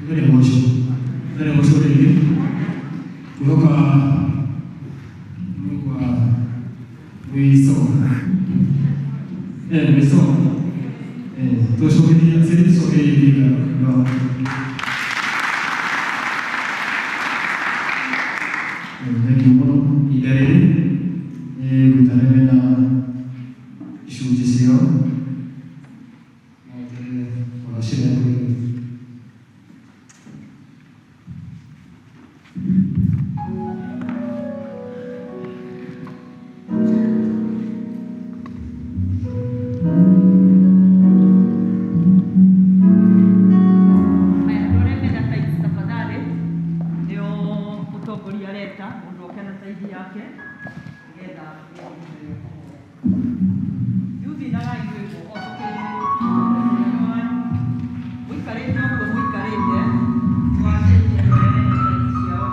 Ngai Ngai agocwo rĩngĩ. Ngwĩhoka mũigua mwĩ sawa. Mwĩ sawa. Tũcokerie aciari tũcokerie ngatho. Thank you mũno. Ihinda rĩrĩ nĩ ngwĩta arĩa mena icunjĩ ciao mahote kũgacĩra kũrĩ Aya, andũ arĩa mena tithes tafadhali, nĩo mũtongoria areta mũndũ oke na tithe yake nĩgetha tũgĩe ihinda rĩa kũhoya. Yuthi inagai rwĩmbo o mũikarĩte ũguo mũikarĩte twacenjia andũ arĩa mena tithes ciao.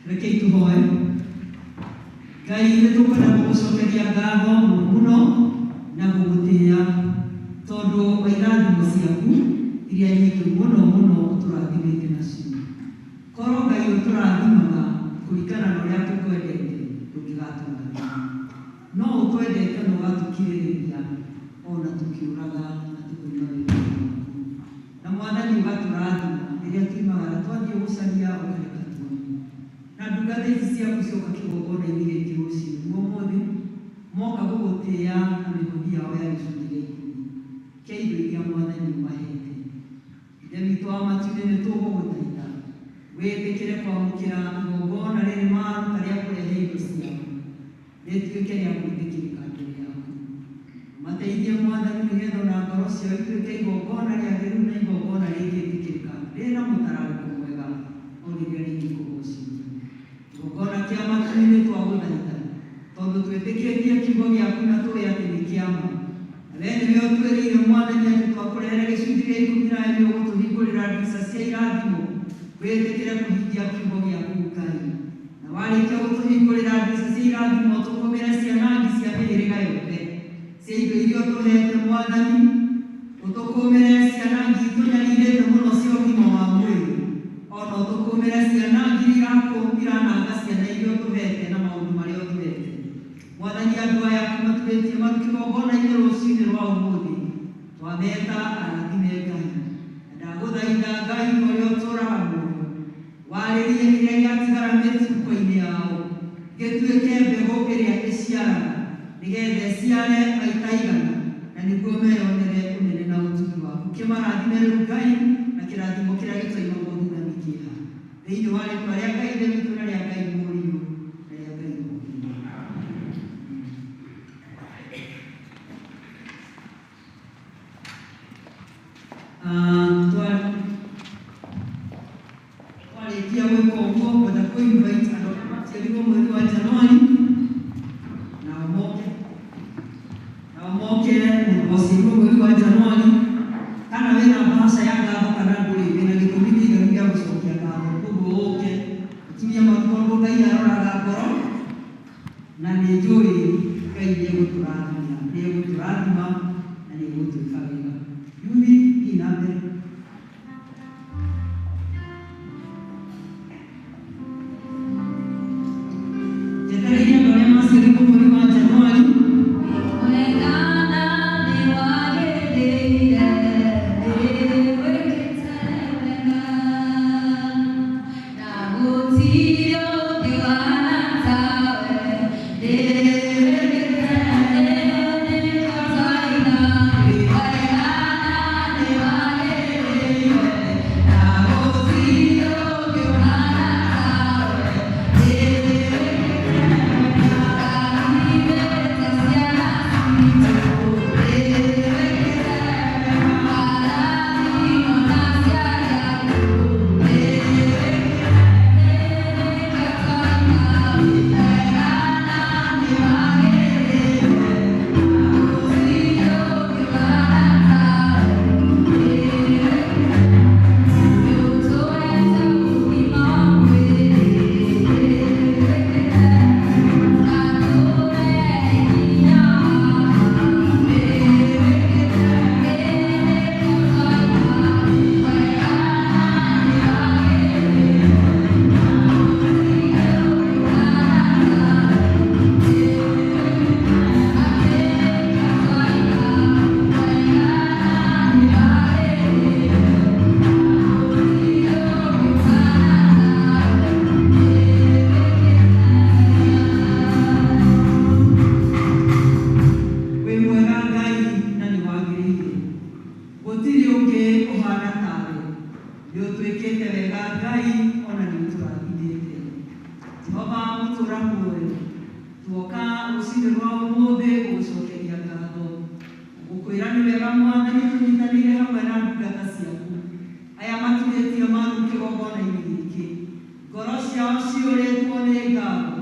Rekei tũhoe. Ngai nĩ tũkwenda gũgũcokeria ngatho mũno mũno na gũgũtĩĩa tondũ wa irathimo ciaku iria nyingĩ mũno mũno ũtũrathimĩte nacio. Korwo Ngai ũtũrathimaga kũringana na ũrĩa tũkwendete ndũngĩgatũrathima. No ũtwendete na ũgatũkirĩrĩria ona tũkĩũraga na tũkoima wendo-inĩ waku. Na Mwathani ũgatũrathima rĩrĩa tuimagara twathiĩ gũcaria ũkareka tuone. Na ndungata ici ciaku cioka kĩgongona-inĩ gĩkĩ rũcinĩ rwa ũmũthĩ, moka gũgũtĩĩa na mĩhothi yao ya gĩcunjĩ gĩa ikũmi kĩa indo iria Mwathani ũmahete. Ithe witũ wa matu-inĩ nĩ tũgũgũthaitha wĩtĩkĩre kwamũkĩra igongona rĩrĩ maruta rĩa kũrehe indo ciao rĩtuĩke rĩa gwĩtĩkĩrĩka mbere yaku. Ũmateithie ma. Na we nĩwe ũtwĩrĩire Mwathani atĩ twakũrehera gĩcunjĩ gĩa ikũmi nawe nĩ ũgũtũhingũrĩra ndirica cia irathimo, wĩtĩkĩre kũhingia kiugo gĩaku Ngai. Na warĩkia gũtũhingũrĩra ndirica cia irathimo, tũkũmĩre cianangi cia mĩhĩrĩga yothe cia indo iria ũtũhete Mwathani, ũtũkũmĩre cianangi itũnyarirĩte mũno cia ũgima wa mwĩrĩ, ona ũtũkũmĩre cianangi iria irananga ciana iria ũtũhete na maũndũ marĩa ũtũhete. Mwathani, andũ aya aku maturĩtie maru kĩgongona-inĩ rũcinĩ rwa ũmũthĩ, twameta arathime Ngai. Na ndagũthaitha Ngai ta ũrĩa ũtũũraga muoyo, warĩrie kĩrĩa gĩatigara mĩhuko-inĩ yao gĩtuĩke mbegũ ĩrĩa ĩciaraga, nĩgetha ĩciare maita igana, na nĩguo meyonere ũnene na ũtugi waku. Kĩmarathime rĩu Ngai na kĩrathimo kĩrĩa gĩtoimagwo thutha nĩ kĩeha. Thĩinĩ wa rĩtwa rĩa Ngai Ithe witũ na rĩa Ngai Mũriũ na rĩa Ngai Mũtheru. Twarĩkia gwĩka ũguo, ngwenda kũ invite andũ arĩa maciarirwo mweri wa Januari nao moke, nao moke. Mũndũ waciarirwo mweri wa Januari, kana wĩna mbahaca ya ngatho kana ndũrĩ, wĩna gĩtũmi kĩiganu gĩa gũcokia ngatho, koguo ũke ũturie maru, tondũ Ngai aroraga ngoro, na nĩ njũĩ Ngai nĩ egũtũrathima, nĩ egũtũrathima na nĩ egũtwĩka wega. Yuthi, thiĩ na mbere. Njetereire andũ arĩa maciarirwo mweri wa Januari. Wega na nĩ wagĩrĩire, nĩwĩkĩte wega, na gũtirĩ ũngĩ ũhaana tawe, nĩwĩkĩte nĩkĩo twaina. Wega na nĩ wagĩrĩire, na gũtirĩ ũngĩ ũhaana tawe, nĩwĩkĩte wega, rathimĩte ciana citũ, nĩwĩkĩte wega, warathimwo na aciari aku, nĩwĩkĩte nĩkĩo twaina. Wega na nĩ wagĩrĩire, na gũtirĩ ũngĩ ũhaana tawe, nĩwĩkĩte nĩũtũhete ũgima wa mwĩrĩ, nĩwĩkĩte ũgatũhe hinya wa nĩwĩkĩte nĩkĩo twaina. Wega na nĩ wagĩrĩire, na gũtirĩ ũngĩ ũhaana tawe, nĩwĩkĩte nĩkĩo twaina. Wega na nĩ wagĩrĩire, na gũtirĩ ũngĩ ũhaana tawe, nĩwĩkĩte wega. Wĩ mwega Ngai na nĩ wagĩrĩire, gũtirĩ ũngĩ ũhana tawe. Nĩ ũtwĩkĩte wega Ngai, ona nĩ ũtũrathimĩte. Jehova mũtũũra muoyo, tuoka rũcinĩ rwa ũmũthĩ gũgũcokeria ngatho, gũkwĩra nĩ wega Mwathani tũnyitanĩire hamwe na ndungata ciaku aya maturĩtie maru kĩgongona-inĩ gĩkĩ. Ngoro ciao ciyũrĩtwo nĩ ngatho,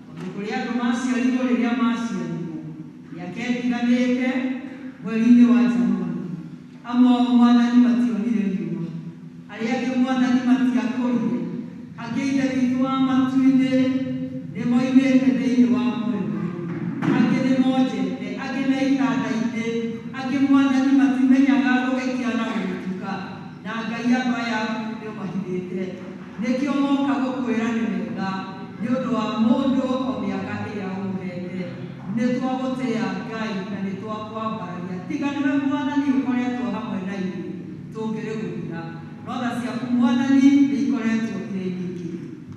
tondũ kũrĩ andũ maciarirwo rĩrĩa maciarirwo mĩaka ĩtiganĩte mweri-inĩ wa Januari. Amwe ao Mwathani mationire riũa, arĩa angĩ Mwathani matiakũrire, angĩ Ithe witũ wa matu-inĩ nĩ moimĩte thĩinĩ wa muoyo ũyũ, angĩ nĩ monjete, angĩ me itanda-inĩ, angĩ Mwathani matimenyaga gũgĩkĩa na gũgĩtuka, na Ngai andũ aya aku nĩ ũmahithĩte. Nĩkĩo moka gũkwĩra nĩ wega nĩ ũndũ wa mũndũ o mĩaka ĩrĩa ũmũhete. Nĩ twagũtĩĩa Ngai na nĩ twakwambararia. Tiga nĩwe Mwathani ũkoretwo hamwe na ithuĩ, tũngĩrĩ gũthira, no tha ciaku Mwathani nĩ ikoretwo irĩ nyingĩ,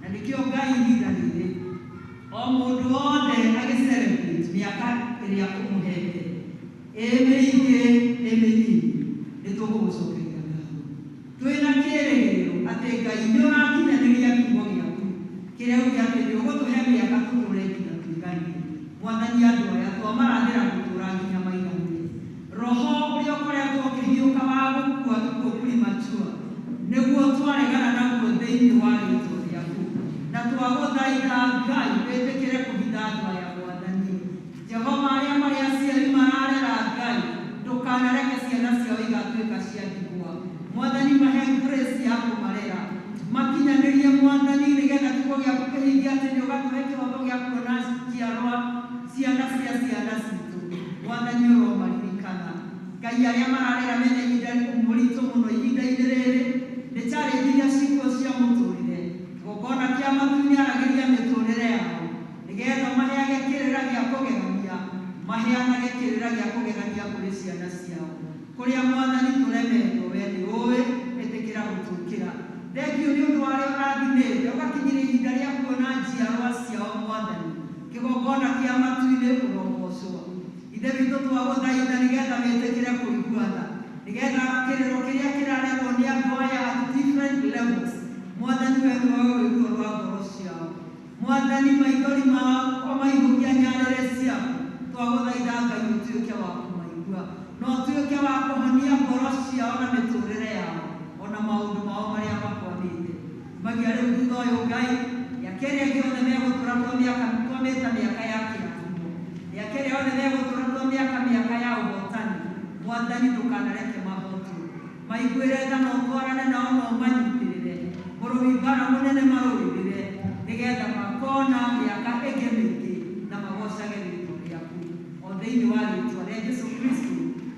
na nĩkĩo Ngai ihinda rĩrĩ o mũndũ wothe agĩ celebrate mĩaka ĩrĩa ũmũhete, ĩ mĩingĩ ĩ mĩnini, nĩ tũgũgũcokeria ngatho twĩna kĩĩrĩgĩrĩro atĩ Ngai nĩ ũrakinyanĩria kiugo gĩaku kĩrĩa uge atĩ nĩ ũgũtũhe mĩaka tũtũre nginya tũiganie. Mwathani, andũ aya twamarathĩra gũtũra nginya maiganĩre. Roho ũrĩa ũkoretwo ũkĩhiũka wa gũkua gĩkuũ premature nĩguo twaregana naguo thĩinĩ wa rĩtwa rĩaku, na twagũthaitha Ngai wĩtĩkĩre kũhitha andũ aya Mwathani Jehova, arĩa marĩ aciari mararera Mwathani nĩgetha kiugo gĩaku kĩhingie atĩ nĩ ũgatũhe kĩhoto gĩa kuona njiarwa ciana cia ciana citũ. Mwathani ũromaririkana. Ngai arĩa mararera mena ihinda mũritũ mũno ihinda-inĩ rĩrĩ nĩ challenge iria ciikuo cia mũtũrĩre. Kĩgongona kĩa matu-inĩ aragĩria mĩtũrĩre yao nĩgetha maheage kĩrĩra gĩa kũgegania, maheanage kĩrĩra gĩa kũgegania kũrĩ ciana ciao. Kũrĩa Mwathani tũremetwo we nĩ ũĩ, ĩtĩkĩra gũtũkĩra. Thengiũ nĩ ũndũ wa arĩa ũrathimĩte ũgakinyĩria ihinda rĩa kuona njiarwa ciao Mwathani. Kĩgongona kĩa matu-inĩ ũrogocwo. Ithe witũ twagũthaitha nĩgetha wĩtĩkĩre kũigua tha, nĩgetha kĩrĩro kĩrĩa kĩrarerwo nĩ andũ aya at different levels, Mwathani we nĩwe ũĩ ruo rwa ngoro ciao. Mwathani maithori mao maihũgia nyarĩrĩ ciaku, twagũthaitha Ngai ũtuĩke wa kũmaigua na ũtuĩke wa kũhonia ngoro ciao na mĩtũrĩre yao ona maũndũ mao marĩa makwamĩte. Kumagia rĩu thutha ũyũ Ngai, mĩaka ĩrĩa ĩngĩ yothe megũtũra twamĩta mĩaka ya kĩrathimo, mĩaka ĩrĩa yothe megũtũra twamĩaka mĩaka ya ũhotani, Mwathani ndũkanareke mahotwo. Maiguĩre tha na ũtwarane nao na ũmanyitĩrĩre, mũrũi mbara mũnene marũĩrĩre, nĩgetha makona mĩaka ĩngĩ mĩingĩ na magocage rĩtwa rĩaku. O thĩinĩ wa rĩtwa rĩa Jesu Kristo,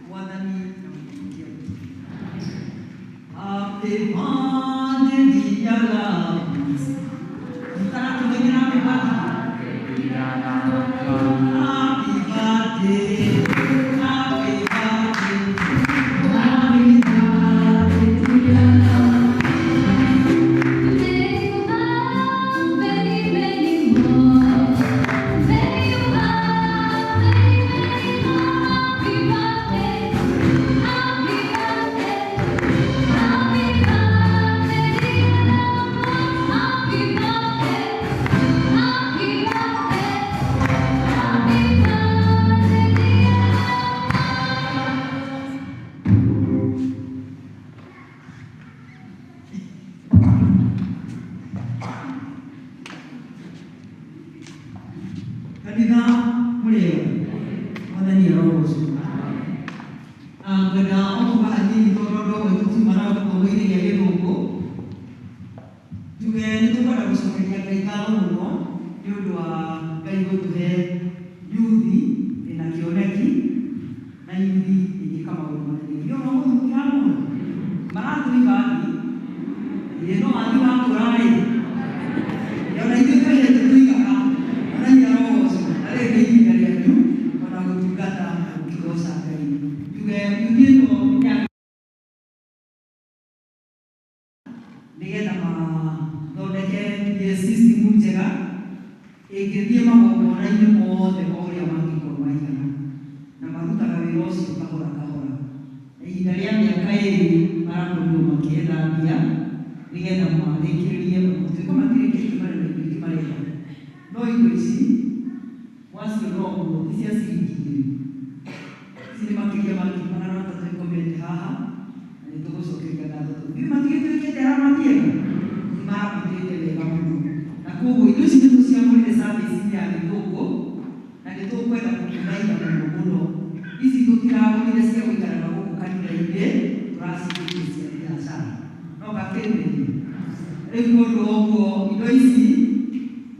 Mwathani na Mũhonokia witũ. Happy birthday dear loves. Mũtaratũmenyera happy birthday. Happy birthday, happy birthday, happy birthday dear loves. May you have many, many more. May you have many, many more. Happy birthday, happy birthday, happy birthday, dear loved ones. Happy birthday, happy birthday, happy birthday, dear loved ones. Kanitha mũrĩega, Mwathani arogocwo. Ngwenda o kuga hanini tondũ andũ amwe tũtiuma na gĩthomo-inĩ gĩa gĩthũngũ. Tuge nĩ tũkwenda gũcokeria Ngai ngatho mũno nĩ ũndũ wa Ngai gũtũhe yuthi ĩna kĩoneki na yuthi ĩngĩka maũndũ manene. Nĩ ona ũmũthĩ mũtiramona maratũiga thi ĩĩ no wathi wakũra rĩ ona ithuĩ twĩ hĩndĩ tũigaga Mwathani arogocwo. Na rĩrĩ nĩ ihinda rĩanyu ona gũtungata na gũkĩgoca Ngai. Tuge yuthi ĩno ya nĩgetha mathondeke system njega ĩngĩthiĩ magongona-inĩ mothe o ũrĩa mangĩkorwo maigana, na marutaga wĩra ũcio kahora kahora. Na ihinda rĩa mĩaka ĩrĩ marakorirwo makĩetha mbia nĩgetha marĩkĩrĩrie, ona gũtuĩka matirĩkĩtie marĩ na indo ingĩ mareka. No indo ici waciona ũguo ti cia ciringi igĩrĩ, ici nĩ makĩria ma 300,000 ikomete haha, na nĩ tũgũcokeria ngatho tondũ ithuĩ matigĩtuĩkĩte aramati ega, nĩ maramatĩte wega mũno. Na koguo indo ici nĩ tũciamũrire service-inĩ ya gĩthũngũ, na nĩ tũkwenda kũmũthaitha mũno mũno. Ici tũtiragũrire cia gũikaraga gũkũ kanitha-inĩ, tũracigũrire cia biacara. No ngakĩrĩrĩria. Rĩu mũndũ ũguo indo ici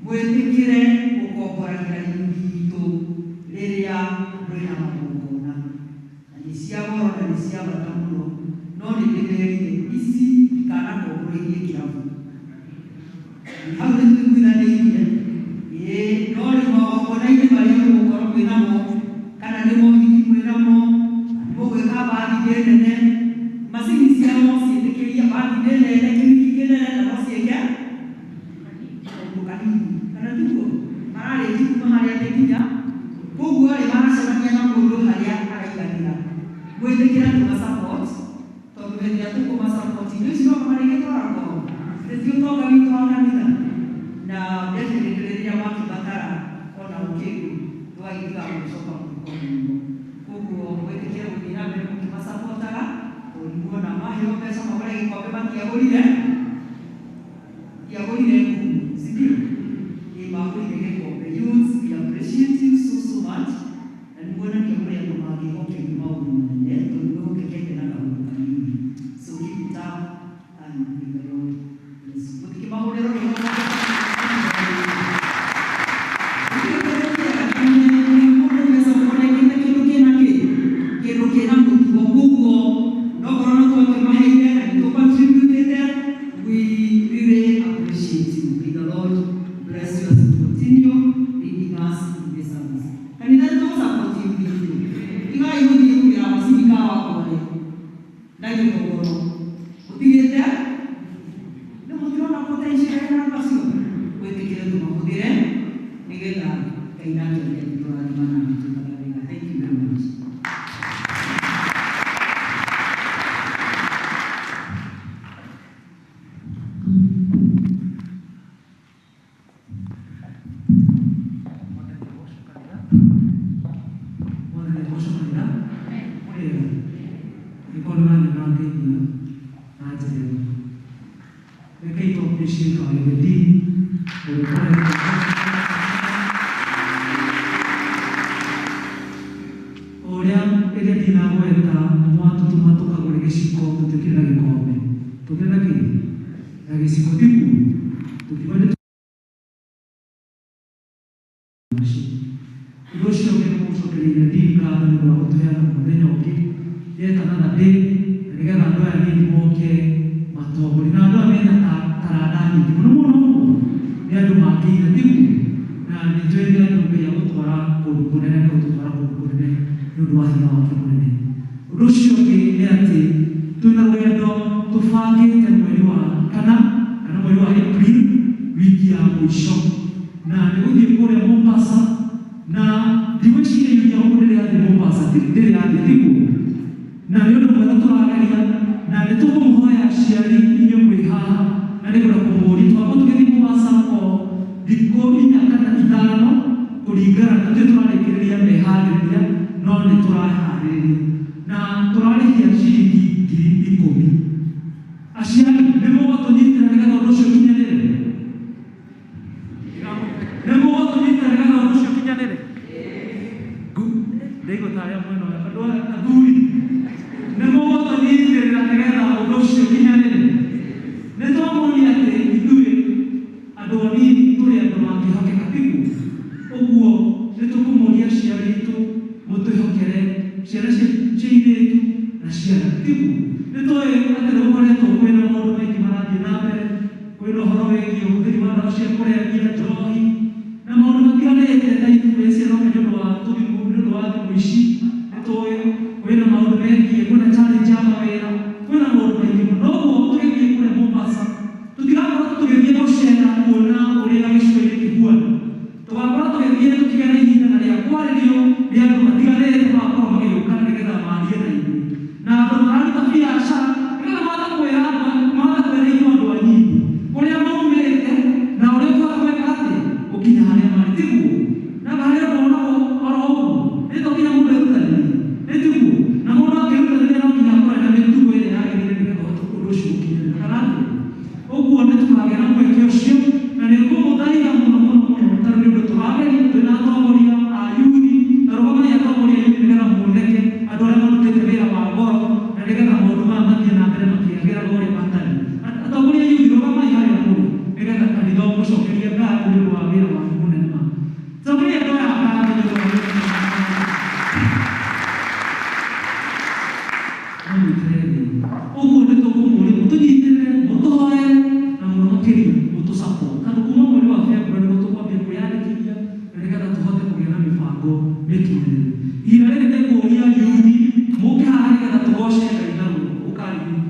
mwĩtĩkĩre gũkomboragĩra yuthi itũ rĩrĩa mwĩna magongona. Na nĩ cia goro na nĩ cia bata mũno, no nĩ ndĩmerire ici ndikanakomborwo ithiĩ kĩrabu. Hau nĩ tũiguithanĩirie. Ĩĩ, no rĩu magongona-inĩ marĩa mũgũkorwo mwĩnamo, kana nĩ mohiki mwĩnamo, kana nĩ mũgwĩka birthday nene, macini ciao no ciĩtĩkĩrie birthday nene, kĩhiki kĩnene, na no ciĩke kaũndũ kanini, kana tiguo? Mararĩki kuma harĩa thĩ nginya koguo rĩ maracemania na mũndũ harĩa araiganĩra. Mwĩtĩkĩre tũma support tondũ hĩndĩ ĩrĩa tũkũma support indo ici no marĩgĩtwara kwao, ti ũtonga witũ wa kanitha. Na definitely rĩrĩa makĩbatara ona ũkĩndũ ndũgagĩtiga gũcoka mũhuko mũno. Koguo mwĩtĩkĩre gũthiĩ na mbere mũkĩmasapotaga tondũ nĩmuona maheo mbeca magũre gĩkombe matiagũrire nguo, si ndio? Ĩ magũrire gĩkombe. Youths, we appreciate you so so much. Na nĩmuonania mũrĩ andũ mangĩhokerio maũndũ manene tondũ mwĩhokekete na kaũndũ kanini. So keep it up and may the Lord bless you. Mũtikĩmahũrĩre. Mũrĩega nĩkorwo nĩũrangeithia na njĩra ĩno. Rekei tũ appreciate our dean ũrĩa ũkoretwo ũrĩa ĩrĩa ndinagweta mwatũtũma tũkagũre gĩciko tũtiũkire na gĩkombe tũkire na kĩ na gĩciko tiguo tũkiuga nĩ ũndũ ũcio ũngĩ nĩ gũcokeria dean ngatho nĩ ũndũ wa gũtũheana mũthenya ũngĩ yet another day na nĩgetha andũ aya nini moke matongoria na andũ aya mena taranda nyingĩ mũno mũno mũno nĩ andũ mangĩina tiguo na nĩ njũĩ nĩ andũ Ngai agũtwara kũndũ kũnene nĩ gũtũtwara kũndũ kũnene nĩ ũndũ wa hinya wake mũnene. Ũndũ ũcio ũngĩ nĩ atĩ twĩna rũgendo tũbangĩte mweri wa kana kana mweri wa April wiki ya mũico na nĩ gũthiĩ kũrĩa Mombasa na ndigwĩciria iria gũkũ ndĩrĩ yathiĩ Mombasa ndĩrĩ yathiĩ tiguo na nĩ ũndũ mwega tũrageria na nĩ tũkũmũhoya aciari inyuĩ mwĩ haha na nĩngwenda kũmũũria twakorwo tũgĩthiĩ Mombasa o thikũ 4 kana 5 kũringana tũtirĩ tũrarĩkĩrĩria meharĩrĩria no nĩ tũraharĩrĩria na tũrarĩhia ciringi 10,000. Aciari nĩ mũgũtũnyitĩra nĩgetha ũndũ ũcio ũkinyanĩre? Nĩ mũgũtũnyitĩra nĩgetha ũndũ ũcio ũkinyanĩre? Ndaigua tarĩa mwena ũyũ andũ aya athuri nĩ mũgũtũnyitĩrĩra nĩgetha ũndũ ũcio ũkinyanĩre? Nĩ twamuonia atĩ ithuĩ andũ anini tũrĩ andũ mangĩhokeka tiguo? Ũguo nĩ tũkũmũria aciari aitũ mũtwĩhokere ciana cia airĩtu na ciana tiguo? Nĩ tũĩ atĩ nĩ gũkoretwo kwĩna maũndũ maingĩ marathiĩ na mbere kwĩna ũhoro wĩgiĩ ũhũthĩri wa ndawa cia kũrebia njohi na maũndũ matiganĩte ta influence ĩroka nĩ ũndũ wa tũthimũ nĩ ũndũ wa thimũ ici nĩ tũĩ kwĩna maũndũ megiĩ kwĩna challenge ya mawĩra kwĩna maũndũ maingĩ mũno. Ũguo tũgĩthiĩ kũrĩa Mombasa tũtigakorwo tũgĩthiĩ gũcera kuona ũrĩa gĩcigo-inĩ kĩhuana tũgakorwo tũgĩthiĩ tũkĩgĩa na ihinda na rĩa kwarĩrio nĩ andũ matiganĩte magakorwo magĩũka nĩgetha marie na ithuĩ na andũ mararuta biacara nĩgetha mahote kwĩra andũ mahote kwĩra ithuĩ andũ anyinyi kũrĩa maumĩte na ũrĩa ũkũhota gwĩka atĩa gũkinya harĩa marĩ tiguo? Na harĩ ũndũ wonagwo oro ũguo nĩ to nginya mũndũ erutanĩrie nĩ tiguo? Na mũndũ akĩrutanĩria no nginya akorwo ena mĩtugo ĩrĩa yagĩrĩire nĩgetha ũhote ũndũ ũcio ũkinyanĩre kana atĩa? Ũguo nĩ tũkagĩa na mweke ũcio na nĩ ngũmũthaitha mũno mũno mũno tondũ nĩ ũndũ tũrageria twĩna atongoria a yuthi na rũgamai atongoria a yuthi nĩgetha muoneke andũ arĩa marutĩte wĩra wa goro na nĩgetha maũndũ maya mathiĩ na mbere makĩagĩraga ũrĩa matariĩ. Atongoria a yuthi rũgamai harĩa mũrĩ nĩgetha kanitha ũmũcokerie ngatho nĩ ũndũ wa wĩra wanyu mũnene ma. Cokeria andũ aya ngatho nĩ ũndũ wa wĩra mũnene no mũikare thĩ. Ũguo nĩ tũkũmũria mũtũnyitĩrĩre mũtũhoere na mũno makĩria mũtũ support tondũ kuma mweri wa February nĩguo tũkwambia kwĩyandĩkithia na nĩgetha tũhote kũgĩa na mĩbango mĩkinyanĩru. Ihinda rĩrĩ nĩ ngũria yuthi mũke haha nĩgetha tũgoce Ngai na rwĩmbo. Ũkai yuthi.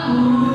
Yeah.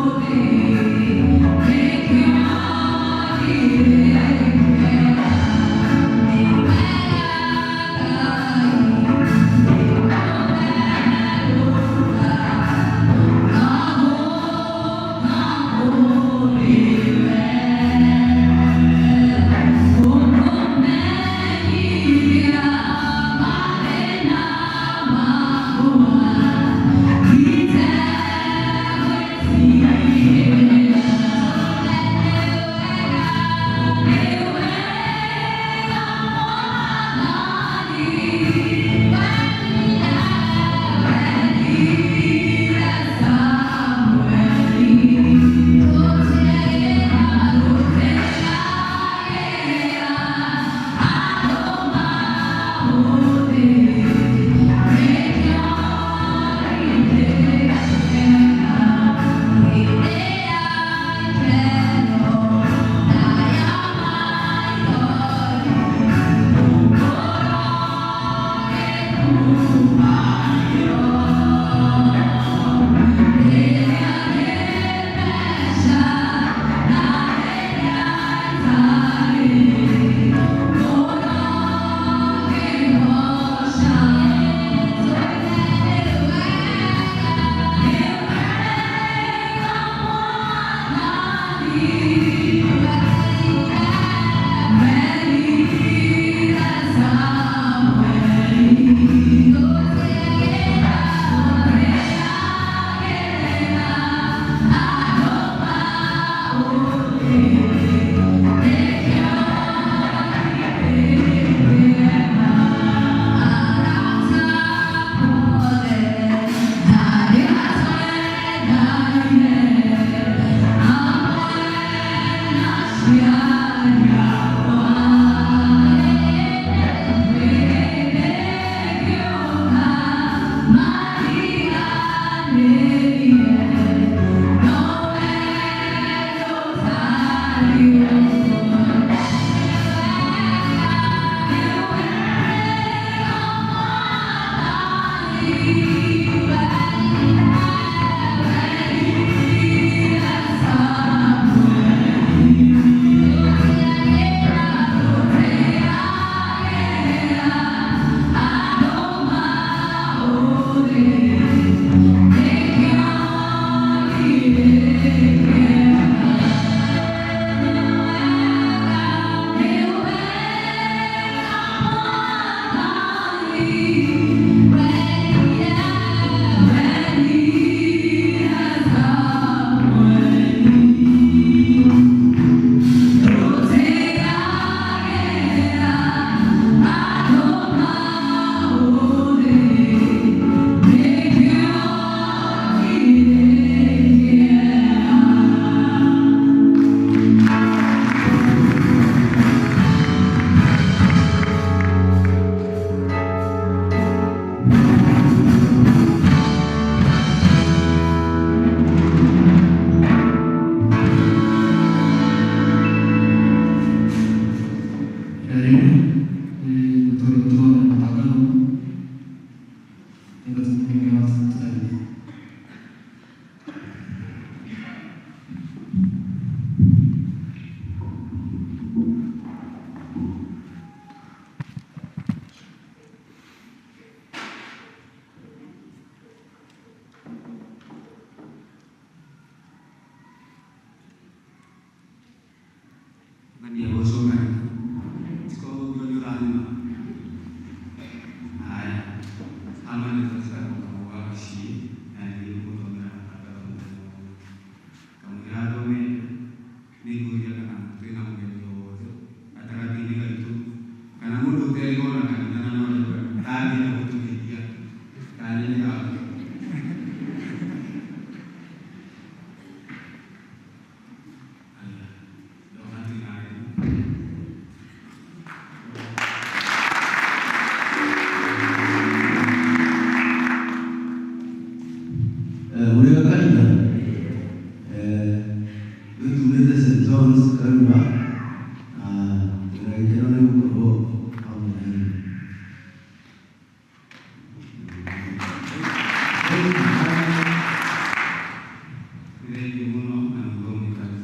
Thengiũ mũno na nĩguo mwĩkare.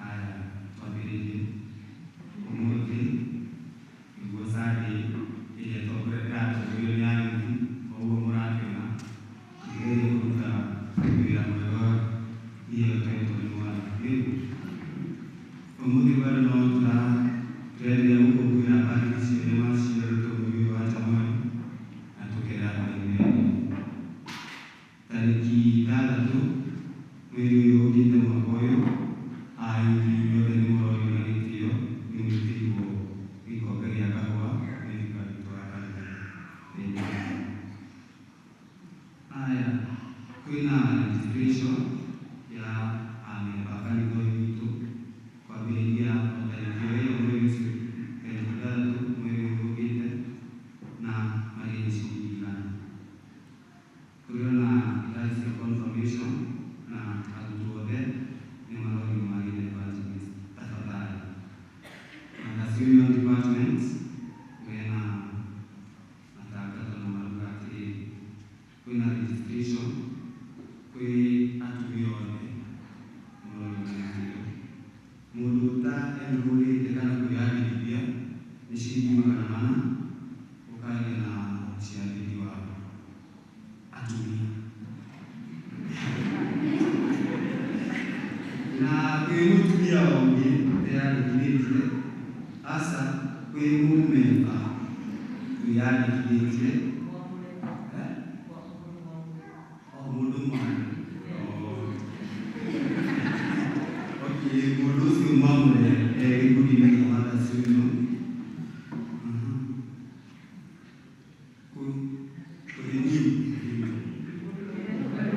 Aya, twambĩrĩrie ũmũthĩ nĩguo Sunday ĩrĩa ĩratongorio nĩ ayuthi, koguo mũrakĩona tũgerie kũruta wĩra mwega iheo twetwo nĩ Mwathani. Ũmũthĩ bado no tũrenderea gũkũngũĩra pariki ciothe maciarĩtwo mweri ũyũ wa Januari na tũkera andũ aingĩ. Tarĩki 6 mweri ũyũ ũkĩte mwaka ũyũ, ayuthi inyuothe nĩ mũrorio na gĩtĩo nĩ mwĩtĩirwo gĩkombe gĩa kahũa nĩ thirikari witũ wa kanitha. Aya, kwĩna registration ya amemba a kanitha ũyũ witũ kwambĩrĩria o tarĩki o ĩyo mweri ũcio tarĩki 6 mweri ũyũ ũkĩte na marĩhi nĩ ciringi 100. Kũrĩ ona irathi cia confirmation na arutwo othe nĩ marorio magĩe na evangelist tafadhali. Mothers Union Department mena matangatho na maruga atĩrĩrĩ, kwĩna registration kwĩ atumia othe mũrorio na gĩtĩo. Mũndũ ũta enrolĩte kana kwĩyandĩkithia nĩ ciringi 400 ũkaria na ciarĩri wa atumia. Na kwĩ mũtumia ũngĩ ũteyandĩkithĩtie, aca kwĩ mũmemba wĩyandĩkithĩtie o mũndũ mwamũre. Okay, mũndũ ũcio mwamũre e gĩkundi-inĩ kĩa Mothers Union. Kũrenew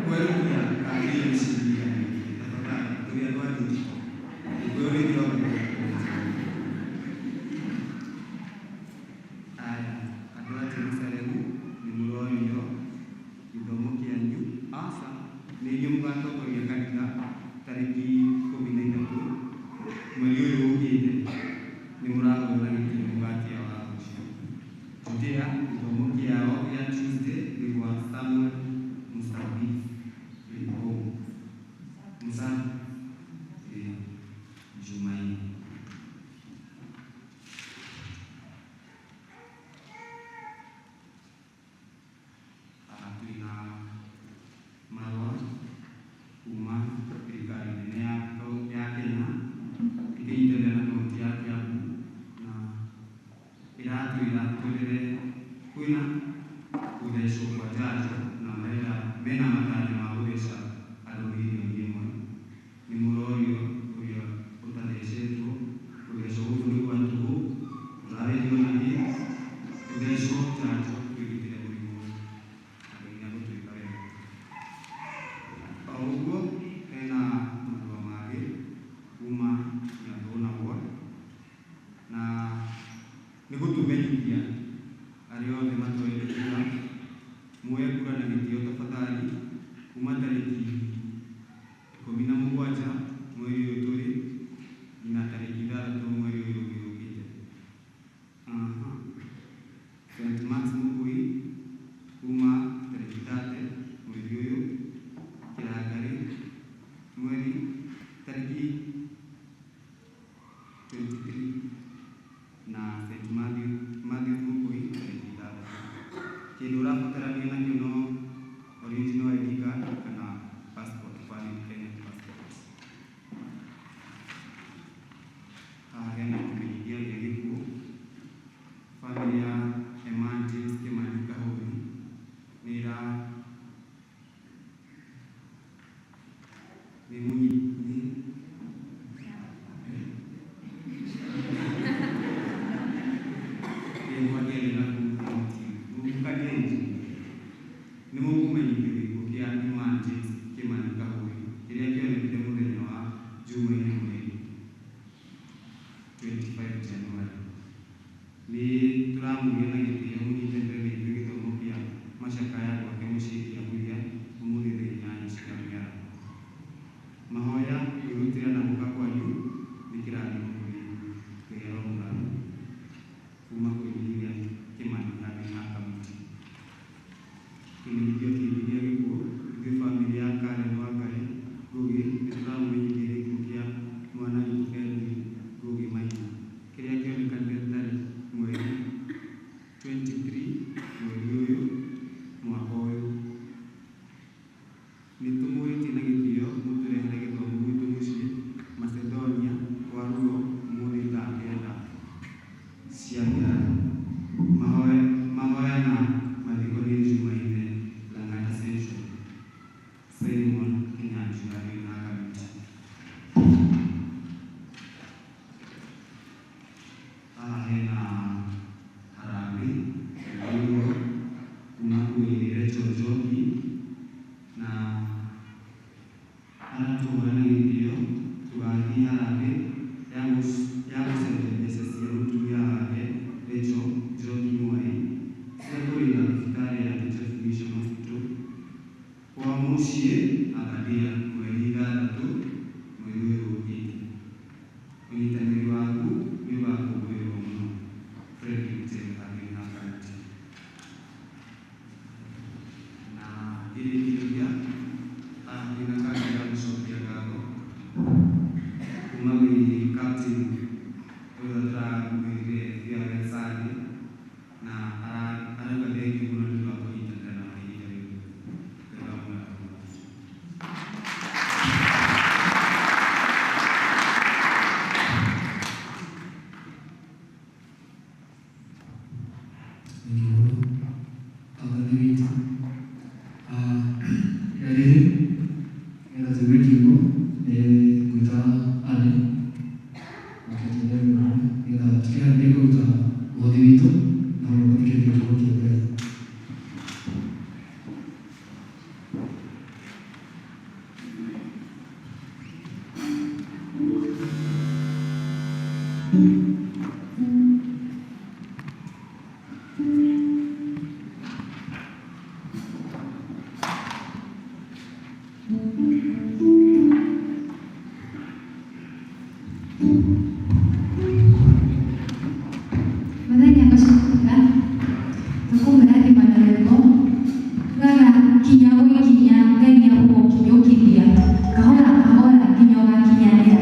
kwerũhia kandi ĩyo nĩ ciringi 100 tafadhali, tũrĩ andũ a digital. Gĩkũyũ nĩ kĩroneka. Aya, andũ a Jerusalemu nĩ mũrorio gĩthomo kĩanyu, aca nĩ inyuĩ mũgatongoria kanitha tarĩki 13 mweri ũyũ ũkĩte, nĩ mũrahũrwo na gĩtĩo mũgatia watho ũcio. Judea gĩthomo kĩao gĩa Tuesday nĩ gwa Samuel Musabi Rĩkũũ Musa Jumaine. Haha twĩna marũa kuma thirikari nene ya Kenya ĩkĩnyitanĩra na kaunti ya Kiambu na ĩratwĩra twendere kwĩna gũthecwo kwa njanjo na marenda mena matanya ma gũtheca andũ mirioni 1. Nĩ mũrorio ũrĩa ũtathecetwo gũthecwo gũkũ nĩ gwa tũhũ, tũrarĩrio na niĩ gũthecwo njanjo kwĩgitĩra mũrimũ ũyũ andũ nginya gũtuĩka wega. O ũguo hena marũa mangĩ kuma Nyathũna ward na nĩ gũtũmenyithia arĩa othe matoete kura muoye kura na gĩtĩo tafadhali kuma tarĩki 17 mweri ũyũ tũrĩ nginya tarĩki 6 mweri ũyũ ũngĩ ũkĩte. St. Max Mũkui kuma tarĩki 30 mweri ũyũ, Kĩrangarĩ mweri tarĩki 23 na St. Matthew Mũkui tarĩki 6. Kĩndũ ũrabatarania nakĩo no original ID card kana passport, valid Kenyan passport. Haha hena kĩmenyithia gĩa gĩkuũ. Famĩlĩ ya Eman James Kimani Kahũri nĩ ĩra nĩ mũnyi nĩ nĩ na kuu nĩ mũkũmenyithio gĩkuũ kĩa Eman James Kimani Kahũri kĩrĩa kĩonekire mũthenya wa Jumaine mweri 25 January. Nĩ tũramũria na gĩtĩo mũnyitanĩre na ithuĩ gĩthomo kĩa macakaya gwake mũciĩ Kĩamburia ũmũthĩ thaa 8 cia mĩaraho. Mahoya Aratũhoya na gĩtĩo tũgathiĩ harambee ya gũcaria mbeca cia mũtumia wake Rachel Njoki Mwai cia kũrĩha thibitarĩ ya Teachers Mission Hospital kwa mũciĩ Aberdare mweri 6 mweri ũyũ ũkĩte. Ũnyitanĩri waku nĩ ũgakũngũĩrwo mũno. Fredrick Njenga Karati. Na ngĩrĩkĩrĩria ndĩna kandi ya gũcokia ngatho kuma gwĩ captain ũrĩa tũramwĩrire farewell Sunday na arauga thengiũ mũno nĩ ũndũ wa kũnyitanĩra na ihinda rĩu. Ngai amũrathime. Thengiũ mũno athani witũ. Ihinda rĩrĩ nĩgetha tũigue kiugo nĩ ngwĩta Anne oke tũine rwĩmbo nĩgetha tũkĩharĩrie kũruta mũhothi witũ na gũthikĩrĩria kiugo kĩa Ngai. Mũthenya gũcoka tũkũmũrathima na rwĩmbo tugaga kinya gwĩkinya Ngai nĩegũgũkinyũkithia kahora kahora nginya ũgakinyanĩra.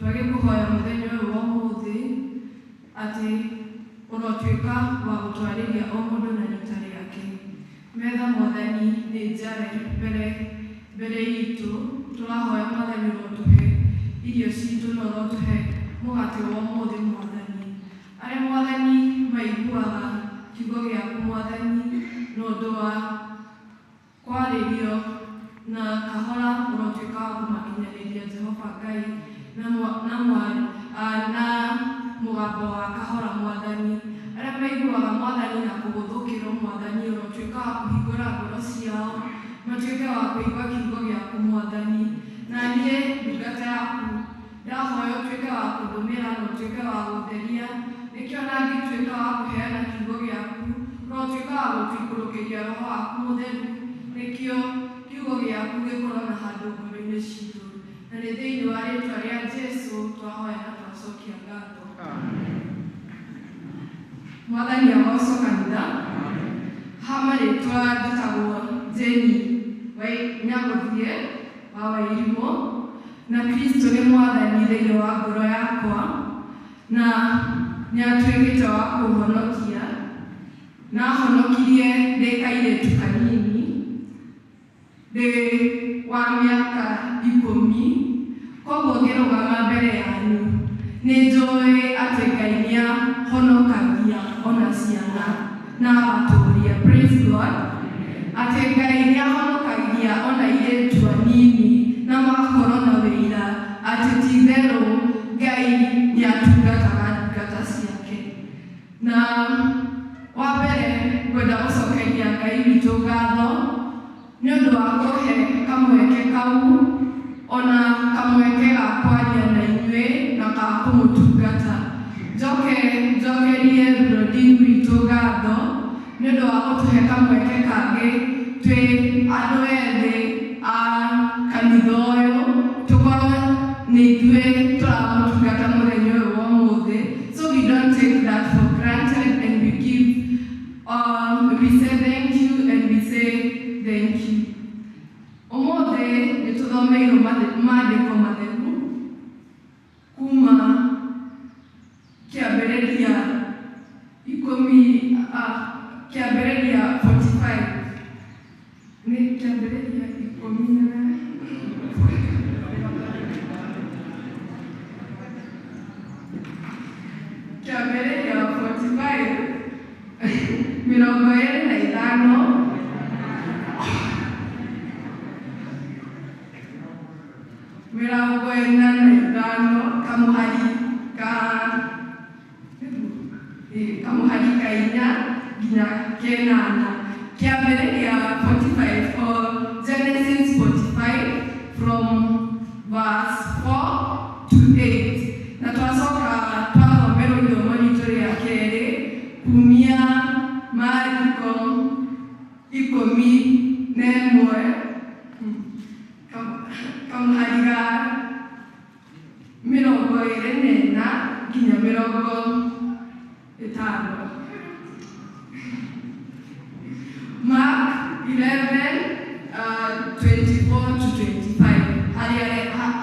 Twagĩkũhoya mũthenya ũyũ wa ũmũthĩ atĩ ũrotuĩka wa gũtwarĩria o mũndũ na rita rĩake. Metha Mwathani nĩ njare mbere mbere itũ, tũrahoya Mwathani ũrotũhe irio citũ na ũrotũhe mũgate wa ũmũthĩ Mwathani. Arĩa Mwathani maiguaga kiugo gĩaku Mwathani na ũndũ wa kwarĩrio na kahora ũrotuĩka wa kũmakinyanĩria Jehova Ngai na na na mũgambo wa kahora Mwathani. Arĩa maiguaga Mwathani na kũgũthũkĩrwo Mwathani ũrotuĩka wa kũhingũra ngoro ciao matuĩke wa kũigua kiugo gĩaku Mwathani. Na niĩ ndungata yaku ndahoya ũtuĩke wa kũndũmĩra na ũtuĩke wa gũtheria, nĩkĩo na ngĩtuĩka wa kũheana kiugo gĩaku ũrotuĩka wa gũtũikũrũkĩria roho waku mũtheru, nĩkĩo kiugo gĩaku gĩkorwo na handũ ngoro-inĩ citũ. Na nĩ thĩinĩ wa rĩtwa rĩa Jesũ twahoya na twacokia ngatho. Mwathani agocwo kanitha. Ha marĩtwa njĩtagwo Jane Nyagũthiĩ wa Wairimũ, na Kristo nĩ Mwathani thĩinĩ wa ngoro yakwa, na nĩ atuĩkĩte wa kũhonokia, na ahonokirie ndĩ kairĩtu kanini ndĩ wa mĩaka 10. Koguo ngĩrũgama mbere yanyu nĩ njũĩ atĩ Ngai nĩ ahonokagia ona ciana na agatũũria. Praise God. Atĩ Ngai nĩ ahonokagia ona airĩtu anini na magakorwo na wĩira atĩ ti itherũ Ngai nĩ atungataga ndungata ciake. Na wa mbere ngwenda gũcokeria Ngai witũ ngatho nĩ ũndũ wa kũhe kamweke kau, ona kamweke ga kwaria na inyuĩ na ga kũmũtungata. Njoke njokerie Rũrondini witũ ngatho nĩ ũndũ wa gũtũhe kamweke kangĩ twĩ andũ ethĩ a kanitha ũyũ, tũkorwo nĩ ithuĩ tũramũtungata mũthenya ũyũ wa ũmũthĩ. So we don't take that for granted, and we give we say thank you and we say thank you. Ũmũthĩ nĩ tũthomeirwo maandĩko matheru kuma kĩambĩrĩria 10, kĩambĩrĩria 45, nĩ kĩambĩrĩria 10 na kĩambĩrĩria 45 25, 45, kamũhari ka 4 nginya 8. Kĩambĩrĩria 45 or Genesis 45 from verse 4 to 8. Na twacoka twathomerwo ithomo ritũ rĩa kerĩ kumia Mariko 11, kamũhari ga 24 nginya 50. Mark 11, 24 to 25,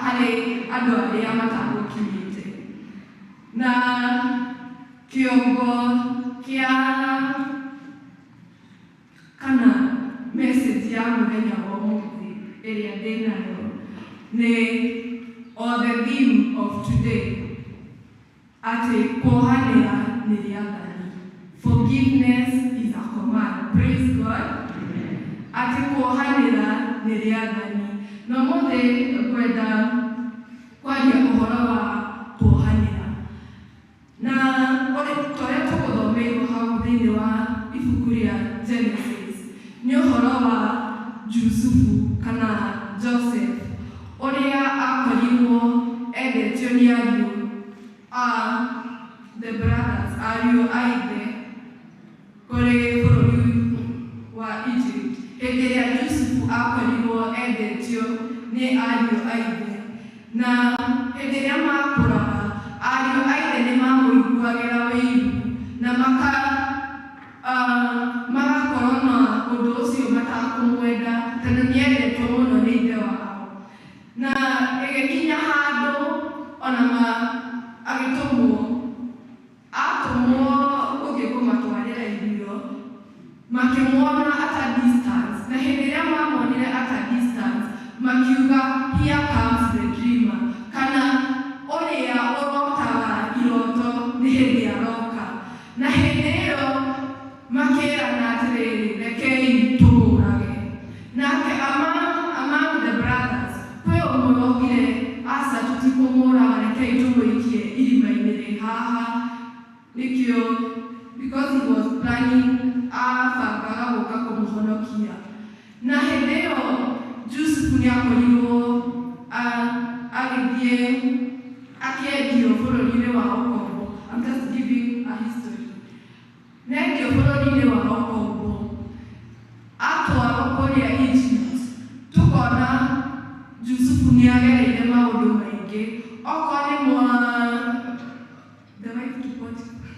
harĩ andũ arĩa matagũkinyĩte. Na kĩongo kĩa kana message ya mũthenya wa ũmũthĩ ĩrĩa ndĩnayo nĩ, or the theme of today, atĩ kuohanĩra nĩ rĩathani. Forgiveness is a command. Praise God. Atĩ kuohanĩra nĩ rĩathani. Na ũmũthĩ ngwenda kwaria ũhoro wa kuohanĩra na torĩa tũgũthomeirwo hau thĩinĩ wa ibuku rĩa Genesis, nĩ ũhoro wa Jusufu kana Joseph, ũrĩa akorirwo endetio nĩ ariũ a the brothers, ariũ a ithe kũrĩ bũrũri wa Egypt. Hĩndĩ ĩrĩa Jusufu akorirwo endetio nĩ ariũ a ithe, na hĩndĩ ĩrĩa makũraga, ariũ a ithe nĩ mamũiguagĩra wĩiru na magakorwo na ũndũ ũcio matakũmwenda tondũ nĩ endetwo mũno nĩ ithe wao. Na ĩgĩkinya handũ ona ma agĩtũmwo atũmwo gũthiĩ kũmatwarĩra irio makĩmuona at a distance na hĩndĩ ĩrĩa mamuonire at a distance makiuga here comes the dreamer kana ũrĩa ũrotaga iroto nĩ hĩndĩ aroka na hĩndĩ ĩyo makĩrana atĩrĩrĩ rekei tũmũrage nake among the brothers kwĩ ũmwe waugire aca tũtikũmũraga rekei tũmũikie irima-inĩ rĩ haha nĩkĩo because he was planning abangaga gũka kũmũhonokia na hĩndĩ ĩyo Jusufu nĩ akorirwo agĩthiĩ akĩendio bũrũri-inĩ wa ũkombo. I'm just giving a history. Nendio bũrũri-inĩ wa ũkombo atwarwo kũrĩa Egypt tũkona Jusufu nĩ agereire maũndũ maingĩ okorwo nĩ mwa the wife to Potiphar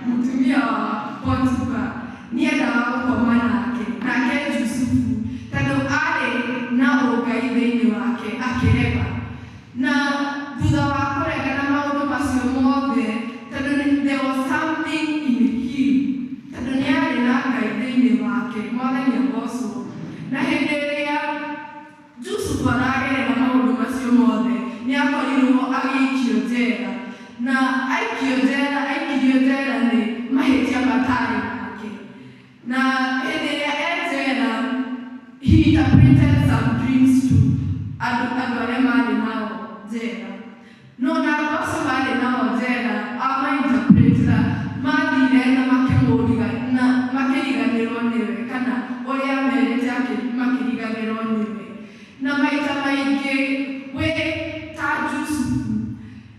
mũtumia wa Potiphar nĩendaga gũkoma nake nake Jusufu tondũ arĩ na ũngai thĩinĩ wake akĩrega na thutha wa kũrega na maũndũ macio mothe tondũ there was something in him tondũ nĩ arĩ na Ngai thĩinĩ wake mwathani agocwo na hĩndĩ ĩrĩa Jusufu aragerera maũndũ macio mothe nĩ akorirwo agĩikio njera na aikio njera aikirio njera nĩ mahĩtia matarĩ make na hĩndĩ ĩrĩa e njera he interpreted some dreams to andũ arĩa marĩ nao njera no na andũ acio marĩ nao njera amainterpretera mathire na makĩmũriga na makĩriganĩrwo nĩwe kana ũrĩa merĩte makĩriganĩrwo nĩwe na maita maingĩ wĩ ta Jusufu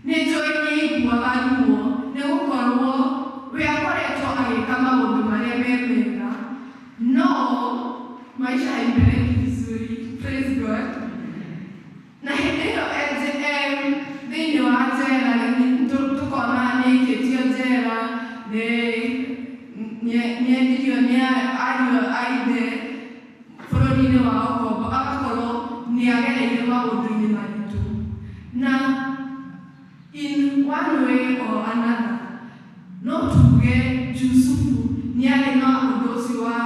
nĩ njũĩ nĩ aiguaga ruo nĩ gũkorwo we akoretwo agĩka maũndũ marĩa me mega no maisha haipeleki vizuri. Praise God. Na hĩndĩ ĩyo thĩinĩ wa njera tũkona nĩ aikĩtio njera nĩendirio nĩ ariũ a ithe bũrũri-inĩ wa ũkombo agakorwo nĩ agereire maũndũ-inĩ maritũ na in one way or another no tuge Jusufu nĩ arĩ na ũndũ ũcio wa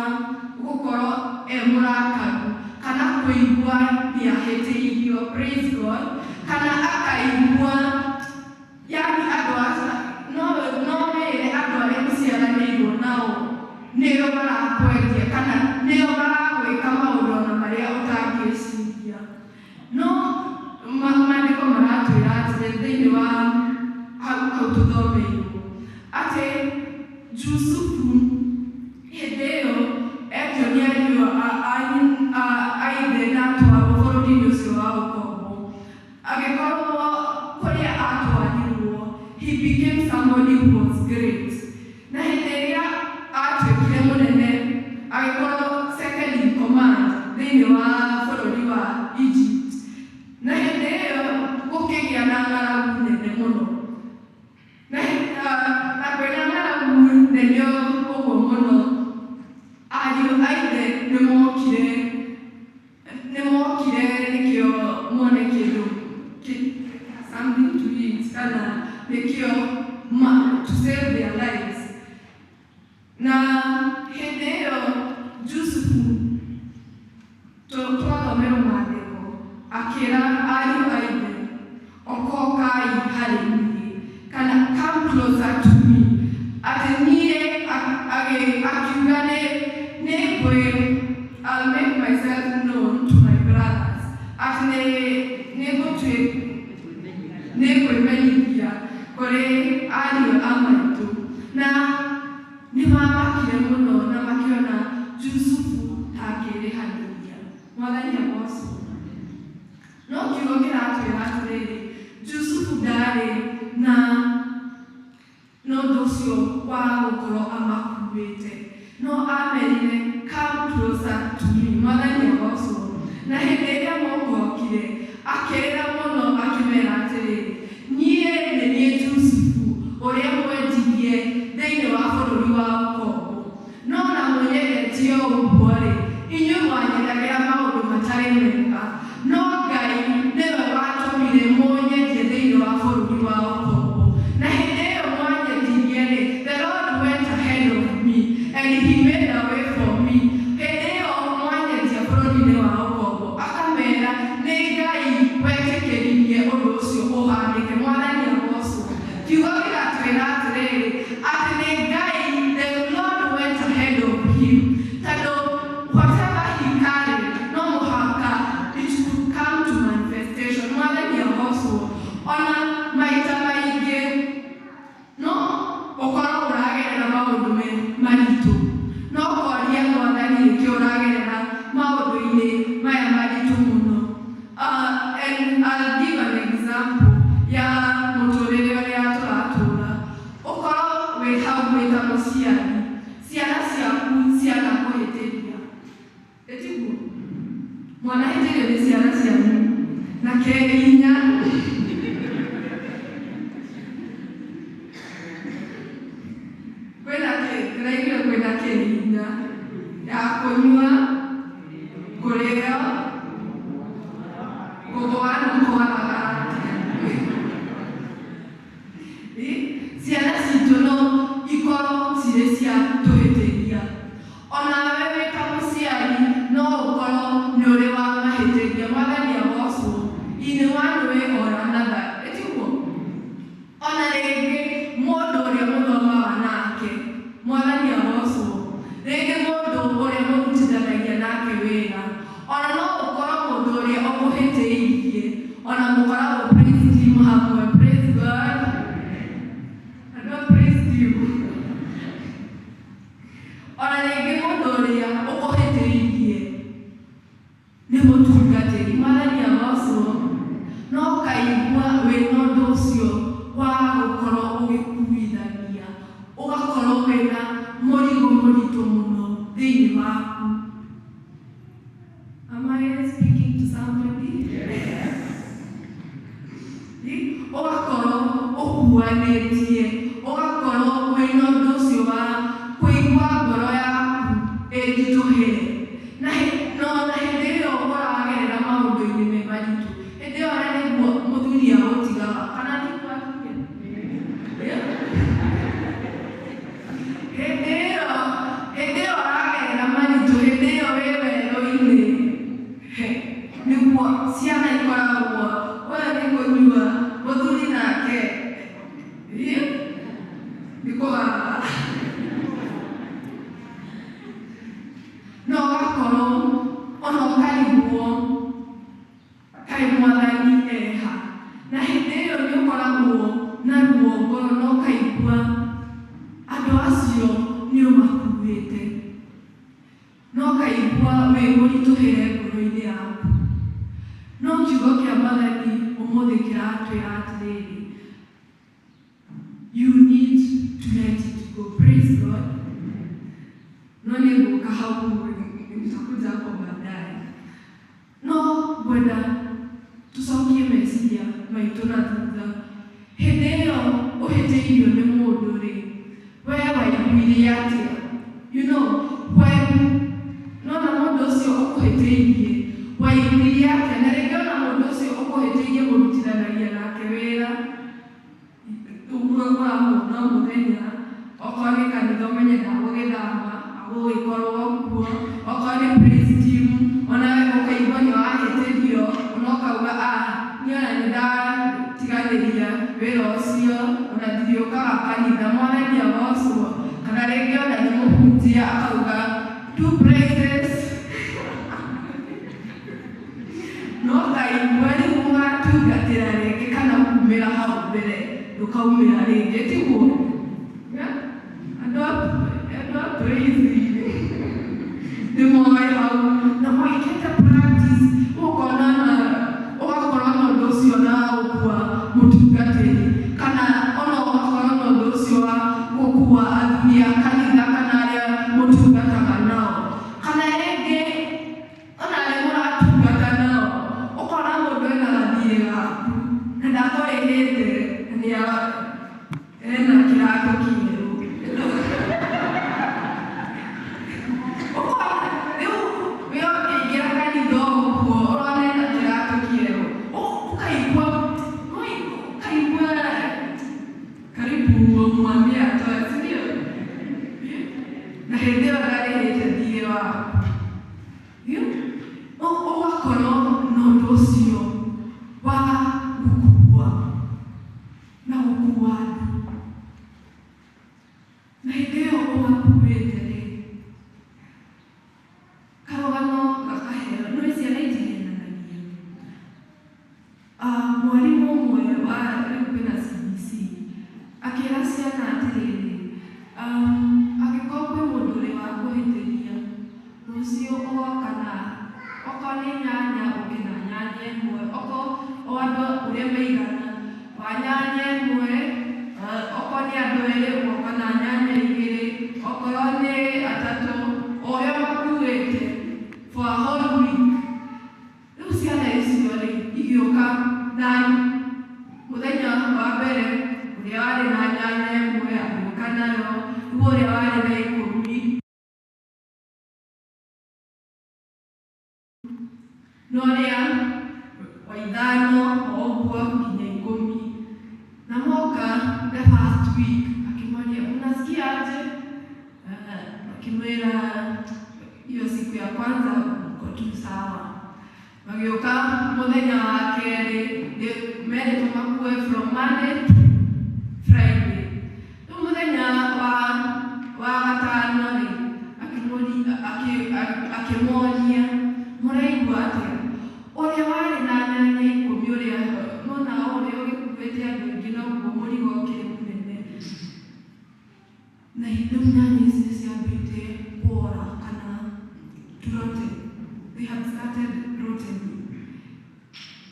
gũkorwo e mũrakaru kana kũigua nĩ ahĩtĩirio. Praise God. Kana akaigua yani andũ aca no wĩre andũ arĩa mũciaranĩirwo nao nĩo marakwendia kana nĩo maragwĩka maũndũ ona marĩa ũtangĩciria no maandĩko maratwĩra atĩrĩ thĩinĩ wa hau tũthomeirwo atĩ Jusufu hĩndĩ ĩyo endio nĩ ariũ a ithe na atwarwo bũrũri-inĩ ũcio wa ũkombo agĩkorwo kũrĩa atwarirwo he became somebody who was great na hĩndĩ ĩrĩa atuĩkire mũnene agĩkorwo second in command thĩinĩ wa bũrũri wa Egypt na hĩndĩ ĩyo gũkĩgĩa na ng'aragu nene mũno na kwĩna ng'aragu nene ũguo mũno ariũ a ithe nĩmokire nĩkĩo mone kĩndũ something to eat kana nĩkĩo to save their lives na hĩndĩ ĩyo Jusufu twathomerwo maandĩko akĩra ariũ a ithe okokai harĩ niĩ kana come closer to me atĩ niĩ akiuga nĩ ngwĩ I'll make myself known to my brothers atĩ nĩ ngwĩmenyithia kũrĩ ariũ a maitũ na nĩ mamakire mũno na makĩona Jusufu takĩrĩhanĩria mwathani agocwo no kiugo kĩratwĩra atĩrĩrĩ Jusufu ndarĩ na ũndũ ũcio wa gũkorwo amakuĩte no amerire come closer to me mwathani agocwo na hĩndĩ ĩrĩa mokokire akĩrĩra mũno akĩmera atĩrĩrĩ niĩ nĩ niĩ Jusufu ũrĩa mwendirie thĩinĩ wa bũrũri wa ũkombo no na mũnyendetie ũguo rĩ inyuĩ mwanyendagĩra maũndũ matarĩ mega no Ngai nĩwe watũmire mũnyendie wa ũkombo. Na hĩndĩ ĩyo mwanyetirie rĩ, the Lord went ahead of me and he made a way for me. Hĩndĩ ĩyo mwanyetia bũrũri-inĩ wa ũkombo, akamera nĩ Ngai wetĩkĩririe ũndũ ũcio ũhanĩke. Mwathani agocwo. Kiugo gĩgatwĩra atĩrĩrĩ, atĩ nĩ Ngai, the Lord went ahead of him, tondũ whatever he carried, no mũhaka it could come to manifestation. Mwathani agocwo. Ona maita maingĩ no ũkorwo ũragerera maũndũ me maritũ, no ũkoria Mwathani nĩkĩ ũragerera maũndũ-inĩ maya maritũ mũno. And I'll give an example ya mũtũrĩre ũrĩa tũratũra. Ũkorwo wĩ hau wĩ ta mũciari, ciana ciaku cianakũhĩtĩria, ĩtiguo? Mwanahĩtĩrio nĩ ciana cianyu na kerĩ inya. Kwĩna kĩ ndĩraiguire kwĩna kĩrinya ya kũnyua, kũrĩo, kũgũa na kwaraga. Ciana citũ no ikorwo cirĩ cia tũhĩtĩria. Onawe wĩ ta mũciari no ũkorwo nĩ ũrĩ wa mahĩtĩria. Mwathani agocwo. In one way or another, ĩtiguo? Ona rĩngĩ mũndũ ũrĩa mũthomaga nake, Mwathani agocwo, rĩngĩ mũndũ ũrĩa mũrutithanagia nake wĩra, ona no ũkorwo mũndũ ũrĩa ũkũhĩtĩirie, ona mũkoragwo praise team hamwe. Praise God. Andũ a praise team. Ona rĩngĩ mũndũ ũrĩa ũkũhĩtĩirie nĩ mũtungatĩri. Mwathani agocwo. No ũkaigua wĩna ũndũ ũcio wa gũkorwo ũgĩkuithania, ũgakorwo wĩna mũrigo mũritũ mũno thĩinĩ waku. Am I speaking to somebody? Ũgakorwo ũkuanĩtie, ũgakorwo wĩna ũndũ ũcio wa kũigua ngoro yaku ĩritũhĩre. Na no na hĩndĩ ĩyo ũragerera maũndũ-inĩ me maritũ, hĩndĩ ĩyo ona nĩguo mũthuri agũtigaga, kana tiguo atumia? Hĩndĩ ĩyo ũragerera maritũ, hĩndĩ ĩyo wĩ werũ-inĩ, nĩguo ciana ikoragwo, ũyũ nĩ kũnyua, mũthuri nake nĩ kũgamba. No ũgakorwo ona ũkarigwo kaĩ Mwathani eha. Na hĩndĩ ĩyo nĩ ũkoragwo na ruo ngoro na ũkaigua andũ acio nĩ ũmakuĩte, no ũkaigua wĩ mũritũhĩre ngoro-inĩ yaku. No kiugo kĩa Mwathani ũmũthĩ kĩratwĩra atĩrĩrĩ, you need to let it go. Praise God. No nĩ ngũka hau, nitakuja hapo baadaye. No ngwenda tũcokie meciria maitũ na thutha. Hĩndĩ ĩyo ũhĩtĩirio nĩ mũndũ rĩ, we waiguire atĩa? When nona mũndũ ũcio ũkũhĩtĩirie, waiguire atĩa? Na rĩngĩ ona mũndũ ũcio ũkũhĩtĩirie mũrutithanagia nake wĩra, ũguo ũramuona o mũthenya, okorwo nĩ kanitha ũmenye ndagũgĩthama, agũgĩkorwo kuo, okorwo nĩ praise team, onawe ũkaigua nĩ wahĩtĩrio, ona ũkauga, "Ah, niĩ ona nĩ ndatiganĩria wĩra ũcio, ona ndiriũkaga kanitha." Mwathani agocwo. Kana rĩngĩ ona nĩ mũhunjia, akauga two praises, no kaigua rĩu ũgatungatĩra rĩngĩ kana kumĩra hau mbere ndũkaumĩra rĩngĩ, tiguo? Yeah? Andũ a praise nĩ moĩ hau na mwĩkĩte practice, ũkona na ũgakorwo na ũndũ ũcio na gũkua mũtungatĩri, kana ona ũgakorwo na ũndũ ũcio wa gũkua athuri a kanitha kana arĩa mũtungataga nao, kana rĩngĩ ona arĩa mũratungata nao, ũkona mũndũ ena gathirĩ gaku na ndakũrĩhĩte na nĩ ena kĩratũ kĩerũ. Ũkona rĩu we ũkĩingĩra kanitha ũguo. Waku ũgakorwo na ũndũ ũcio wa gũkua na gũkua andũ, na hĩndĩ ĩyo ũmakuĩte rĩ, karũgano gakaheo no ciana itihenanagia. Mwarimũ ũmwe wa rĩu kwĩna CBC akĩra ciana atĩrĩrĩ, angĩkorwo kwĩ mũndũ ũrĩ wakũhĩtĩria, rũciũ ũgoka na okorwo nĩ nyanya, ũke na nyanya ĩmwe, okorwo o andũ ũrĩa maigana wa nyanya ĩmwe, okorwo nĩ andũ erĩ, ũgoka na nyanya igĩrĩ, okorwo nĩ atatũ, o ũrĩa makuĩte for a whole week. Rĩu ciana icio rĩ, igĩũka na mũthenya wa mbere ũrĩa warĩ na nyanya ĩmwe agĩũka nayo, rĩu ũrĩa warĩ na 10 na ũrĩa wa 5, o ũguo nginya 10. Na moka the first week, akĩmoria, "Unasikia aje?" Akimwĩra, "Hiyo siku ya kwanza mko tu sawa." Magĩũka mũthenya wa kerĩ, merĩtwo makue from Monday to Friday. Rĩu mũthenya wa gatano rĩ, akĩmoria, "Mũraigua atĩa?" Ũrĩa warĩ na nyanya 10, ũrĩa nona ũrĩa ũgĩkuĩte andũ aingĩ noguo mũrigo ũkĩrĩ mũnene, na rĩu nyanya icio ciambĩte kuora kana to rotten, they had started rotting.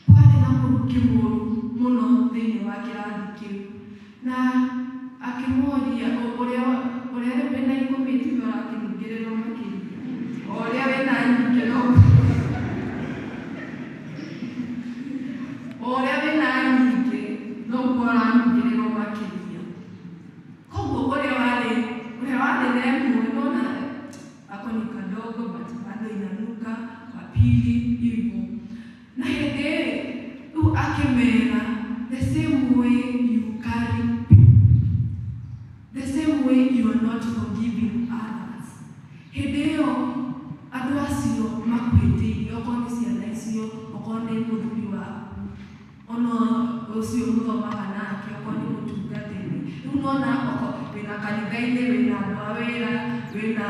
Kwarĩ na mũrukĩ mũru mũno thĩinĩ wa kĩrathi kĩu, na akĩmoria, ũrĩa rĩu wĩna 10 tiwe ũrakĩnungĩrĩrwo makĩria, o ũrĩa wĩna nyingĩ noguo, o ũrĩa wĩna nyingĩ noguo ũranungĩrĩrwo makĩria. Koguo ũrĩa warĩ na ĩmwe nona ako ni kadogo but bado inanuka, wa pili hivyo. Na hĩndĩ rĩu akĩmera, "The same way you carry people, the same way you are not forgiving others." Hĩndĩ ĩyo andũ acio makwĩtĩirie, okorwo nĩ ciana icio, okorwo nĩ mũthuri waku, ona ũcio mũthomaga nake, okorwo nĩ mũtungatĩri, rĩu nona oko wĩna kanitha-inĩ, wĩna andũ a wĩra, wĩna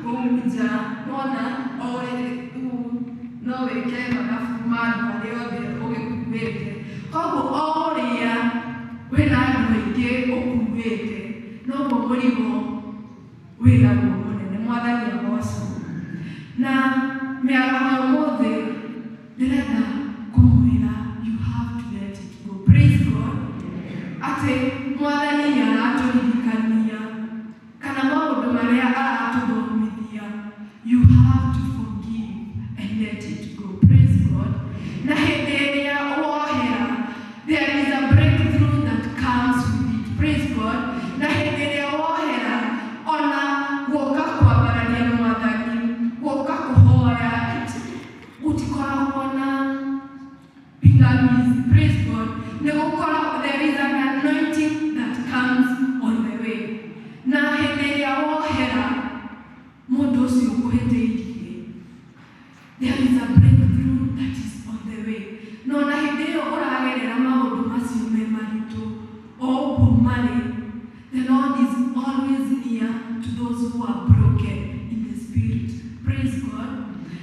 kũu nja, nona o rĩu no wĩke mathabu ma andũ arĩa othe ũgĩkuĩte. Koguo o ũrĩa wĩna andũ aingĩ ũkuĩte, noguo mũrigo wĩnaguo mũnene. Mwathani agocwo. Na mĩaraho ya ũmũthĩ ndĩrenda kũmwĩra, you have to let it go. Praise God, atĩ Mwathani nĩ aratũririkania kana maũndũ marĩa aratũthomithia, you have to forgive and let it go. Praise God. Na hĩndĩ ĩrĩa wohera, there is a breakthrough that comes with it. Praise God. Na hĩndĩ ĩrĩa wohera, ona guoka kwambararia Mwathani, guoka kũhoya, gũtikoragwo na pingamizi. Praise God. Nĩ gũkoragwo, there is an anointing that comes on the way. Na hĩndĩ ĩrĩa wohera mũndũ ũcio ũkũhĩtĩirie, there is a breakthrough that is on the way. No na hĩndĩ ĩyo ũragerera maũndũ macio me maritũ o ũguo marĩ, the Lord is always near to those who are broken in the spirit. Praise God.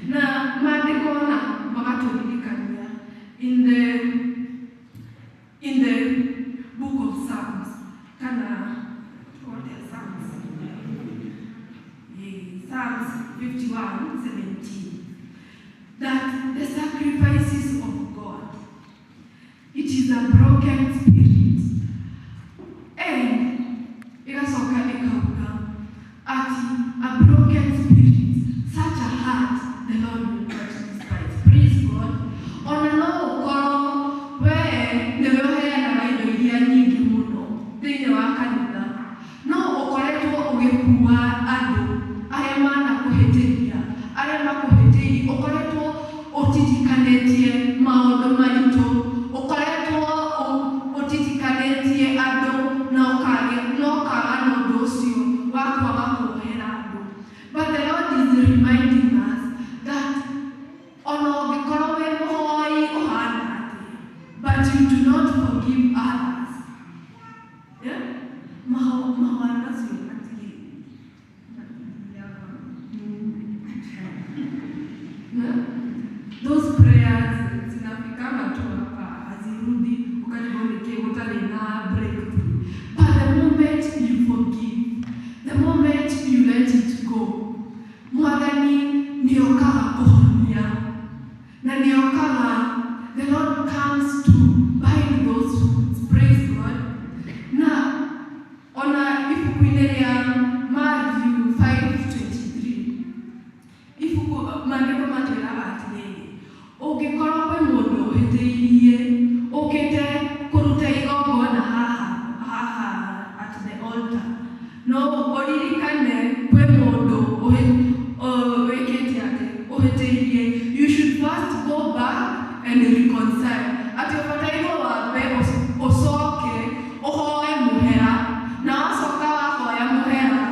Na maandĩko na magatũririkania in the book of Psalms, kana what are Psalms? Yeah, Psalms 51:17, that the sacrifices of God, it is a broken spirit. And ĩgacoka ĩkauga ati a broken spirit, such a heart the Lord will not despise. Praise God. Ona no ũkorwo wee nĩwe ũheanaga indo iria nyingĩ mũno thĩinĩ wa kanitha, no ũkoretwo ũgĩkua andũ arĩa manakũhĩtĩria, arĩa makũhĩtĩirie, ũkoretwo ũtitikanĩtie maũndũ maritũ, ũkoretwo ũtitikanĩtie andũ na ũkaga na ũndũ ũcio wa kwaga kuohera andũ. But the Lord is reminding forgive others, yeah? Mahoya macio matirĩ. Yeah? Those prayers zinafikanga tu hapa, hazirudi ukajua nikie gũtarĩ na breakthrough. But the moment you forgive, the moment you let it go, Mwathani nĩokaga kũhonia na nĩokaga, the Lord comes to bind those wounds. Praise God. Na ona ibuku-inĩ rĩa Matthew 5:23, ibuku maandĩko matwĩraga atĩrĩrĩ, ũngĩkorwo kwĩ mũndũ ũhĩtĩirie ũkĩte kũruta igongona haha haha at the altar, no ũririkane kwĩ mũndũ wĩkĩte atĩ ũhĩtĩirie, you should first go back and reconcile. Atĩ ũbatairwo wambe ũcoke ũhoe mũhera, na wacoka wahoya mũhera,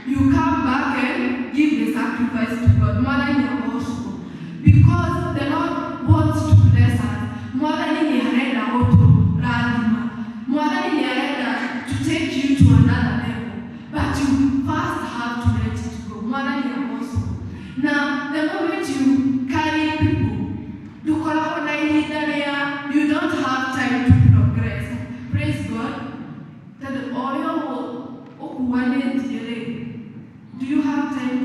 you come back and give the sacrifice to God. Mwathani agocwo, because the Lord wants to bless us. Mwathani nĩ arenda gũtũrathima. Mwathani nĩ arenda to take you to another level, but you first have to let it go. Mwathani agocwo. Na the moment you carry people, ndũkoragwo na ihinda rĩa, you don't have time to progress. Praise God. Tondũ o ũrĩa ũkuanĩtie rĩ, do you have time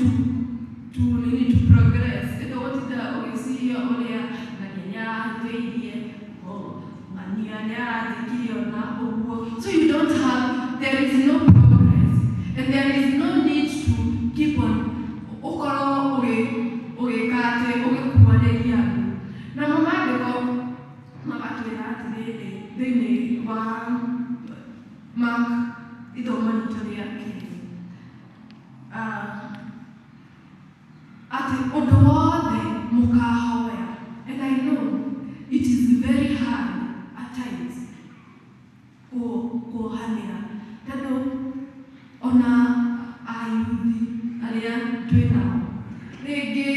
to nini, to progress? Ĩndĩ ũgũtinda ũgĩciria ũrĩa ng'ania nĩarahĩtĩirie, ng'ania nĩaranjĩkire ona ũguo. So you don't have, there is no progress and there is no need to keep on ũkorwo ũgĩka atĩ ũgĩkuanĩria andũ. Namo maandĩko magatwĩra atĩrĩrĩ thĩinĩ wa Mark ithomo ritũ rĩa kerĩ, atĩ ũndũ wothe mũkahoya, and I know it is very hard at times kuohanĩra, tondũ ona ayuthi arĩa twĩ nao rĩngĩ,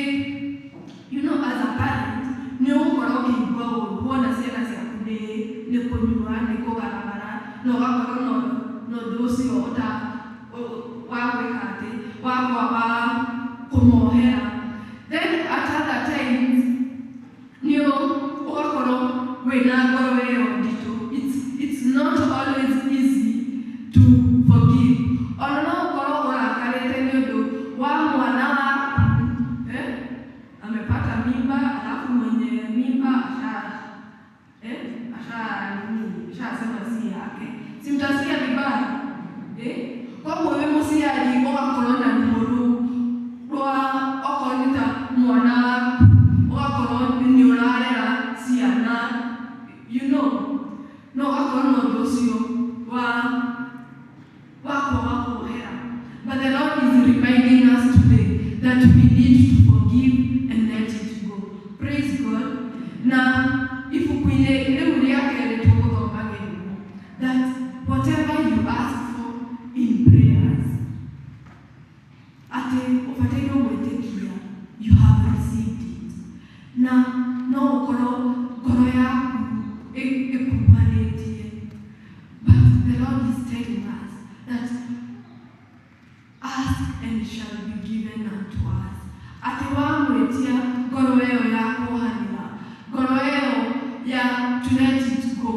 as a parent nĩ ũgũkorwo ũkĩigua ũru wona ciana ciaku nĩ kũnyua, nĩ kũgaragara, na ũgakorwo na ũndũ ũcio ũta wa gwĩka atĩ wa kwaga kũmohera. Then at other times nĩ ũgakorwo wĩna ngoro ĩyo nditũ. It's not always easy to forgive. Ona no ũkorwo ũrakarĩte nĩ ũndũ wa mwana waku, eh? Amepata mimba, alafu mwenye mimba asha asha nini, ashasema si yake, si mtasikia vibaya, eh? Koguo wĩ mũciari ũgakorwo na ruo rũu rwa okorwo nĩ ta mwana waku, ũgakorwo nĩ ũrarera ciana, no ũgakorwo na ũndũ ũcio wa kwaga kuohera. But the Lord is reminding us today that we need to forgive and let it go. Praise God. Na ibuku-inĩ rĩu rĩa kerĩ tũgũthoma gĩthimo that whatever you ask for in prayers, atĩ ũbatairwo gwĩtĩkia you have received it, na no ũkorwo ngoro yaku ĩkumanĩtie, but the Lord is telling us that ask and shall be given unto us. Atĩ wamwĩtia ngoro ĩyo ya kuohanĩra, ngoro ĩyo ya to let it go,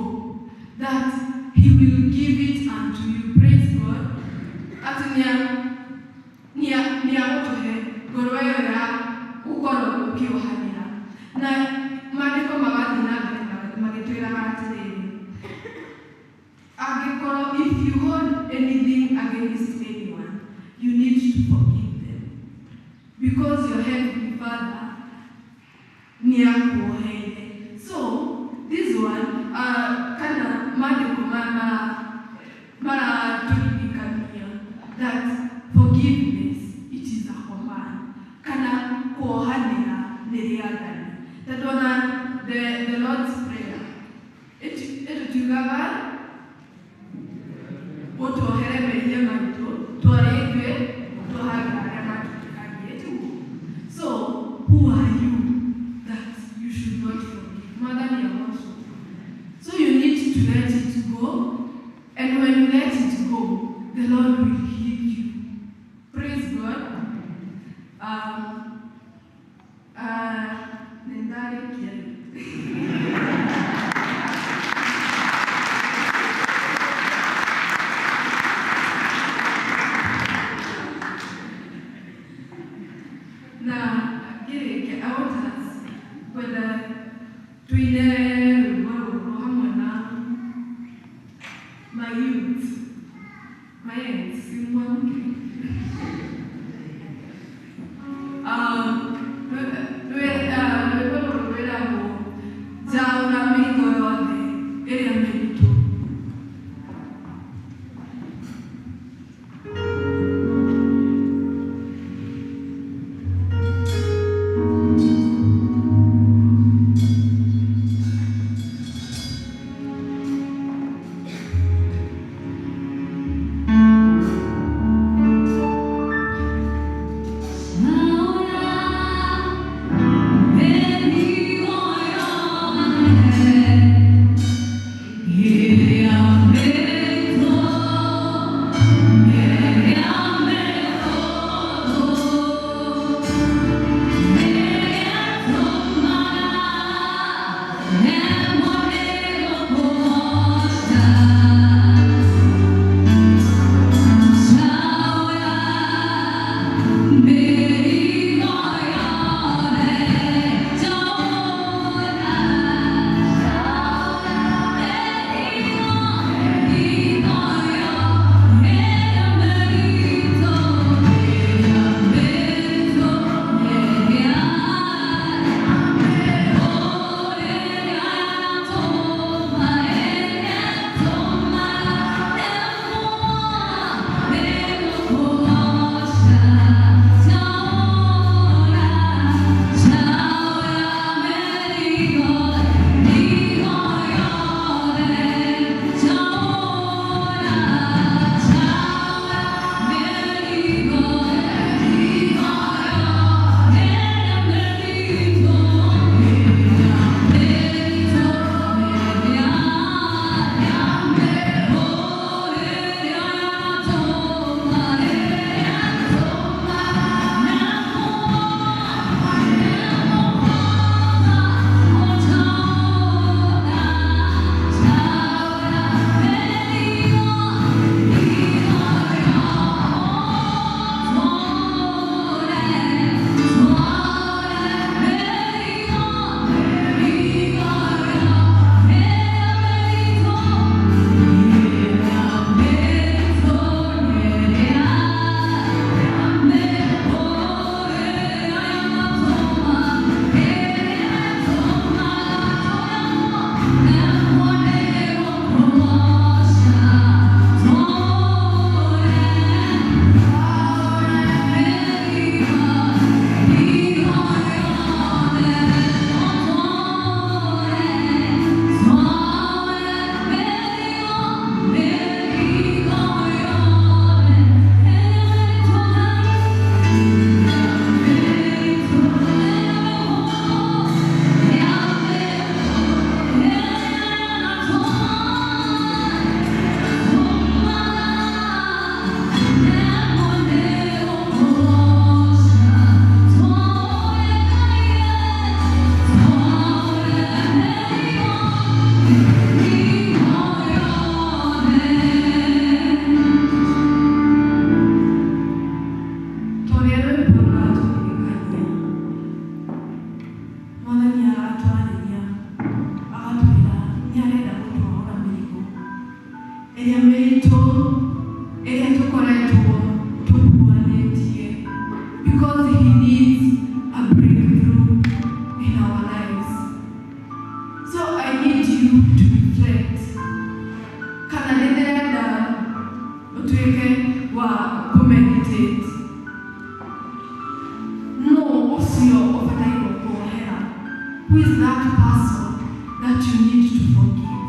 that he will give it unto you. Praise God. Atĩ nĩagũtũhe ngoro ĩyo ya gũkorwo ũkĩohanĩra. Na maandĩko magathiĩ na mbere magĩtwĩraga atĩrĩrĩ, angĩkorwo if you hold anything against anyone, you need to forgive them, because your heavenly Father nĩakuoheire. So this one, kana maandĩko maya maratũririkania that forgiveness, it is a command, kana kuohanĩra nĩ rĩathani, tondũ ona the Lord's Prayer ĩtũtugaga ũtuohere mehia maitũ twarĩa ithuĩ tuohagĩra arĩa matũhĩtagĩria, tiguo? So who are you that you should not forgive? Mwathani agocwo. So you need to let it And when you let it go, the Lord will heal you. Praise God. Um, uh, Nendare Kiel. Na ngĩrĩkia, I want us kwenda tuine rwĩmbo rũrũ hamwe na my youth, my youth, si mwamke. Rwĩmbo rũrũ rwĩragwo njaũra mĩrigo yothe ĩrĩa mĩritũ. Tũrĩa rwĩmbo rũratũririkania Mwathani aratwarĩria agatwĩra nĩarenda gũtwaũra mĩrigo ĩrĩa mĩritũ ĩrĩa tũkoretwo tũkuanĩtie, because he needs a breakthrough in our lives. So I need you to reflect kana nĩ ndĩrenda ũtuĩke wa kũmeditate no ũcio ũbatairwo kuohera. Who is that person that you need to forgive?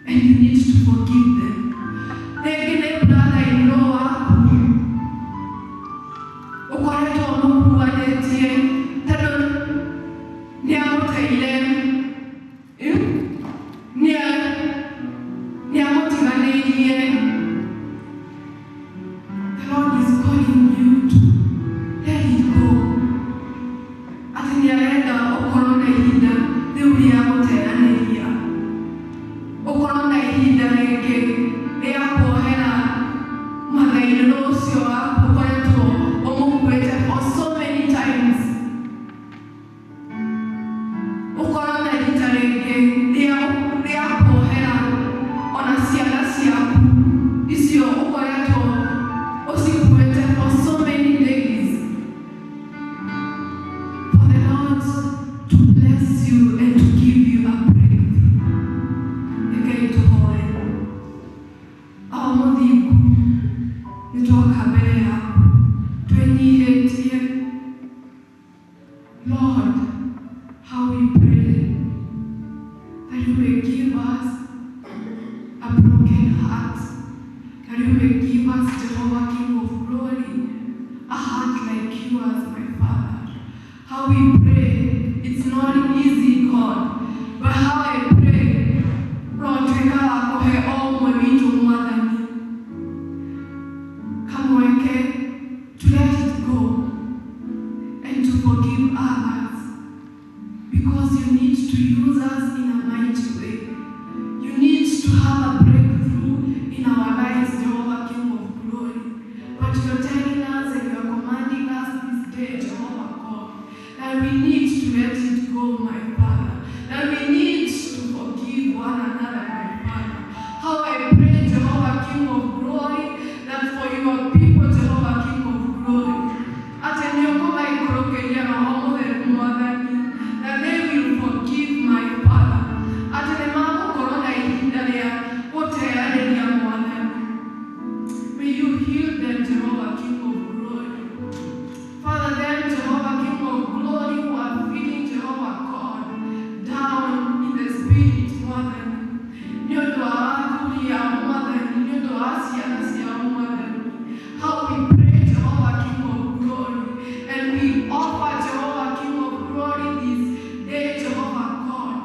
And you need to forgive them. Rĩngĩ nĩ brother-in-law waku ũkoretwo ũmũkuanĩtie tondũ nĩ agũteire, nĩ amũtiganĩirie. The Lord is calling you to let it go. Atĩ nĩ arenda ũkorwo na ihinda rĩu rĩa gũteanĩria, ũkorwo na ihinda rĩngĩ rĩa kuohera mother-in-law ũcio waku ũkoretwo ũmũkuĩte for so many times, ũkorwo na ihinda rĩngĩ rĩa kuohera ona ciana ciaku icio ũkoretwo ũcikuĩte for so many days, for the Lord to bless you and to give you a breakthrough. Rekei tũhoe. Awa mũthingu, nĩ twoka mbere yaku twĩnyihĩtie. Lord, how we pray that you may give us a broken heart, that you may give us, Jehovah King of Glory, a heart like yours, my Father. How we pray, it's not easy, God, but how I pray, rotuĩka wa kũhe o ũmwe witũ Mwathani kamweke to let it go and to forgive others, because you need to use us in a mighty way. You need to have a breakthrough in our lives, Jehovah King of Glory. But you're telling us and you're commanding us this day, Jehovah God, that we need to let it go, my Father. That we need to forgive one another, my Father. How I pray, Jehovah King of Glory, that for your people, Jehovah King of Glory, atĩ nĩ ũkũmaikũrũkĩria Roho Mũtheru Mwathani, that they will forgive, my Father. Atĩ nĩ magũkorwo na ihinda rĩa gũteanĩria Mwathani. May you heal them, Jehovah King of Glory. Father, them, Jehovah King of Glory, who are feeling, Jehovah God, down in the spirit, Mwathani. Nĩ ũndũ wa athuri ao Mwathani, nĩ ũndũ wa ciana ciao Mwathani. How we pray, Jehovah King of Glory, and we offer, Jehovah King of Glory, this day, Jehovah God,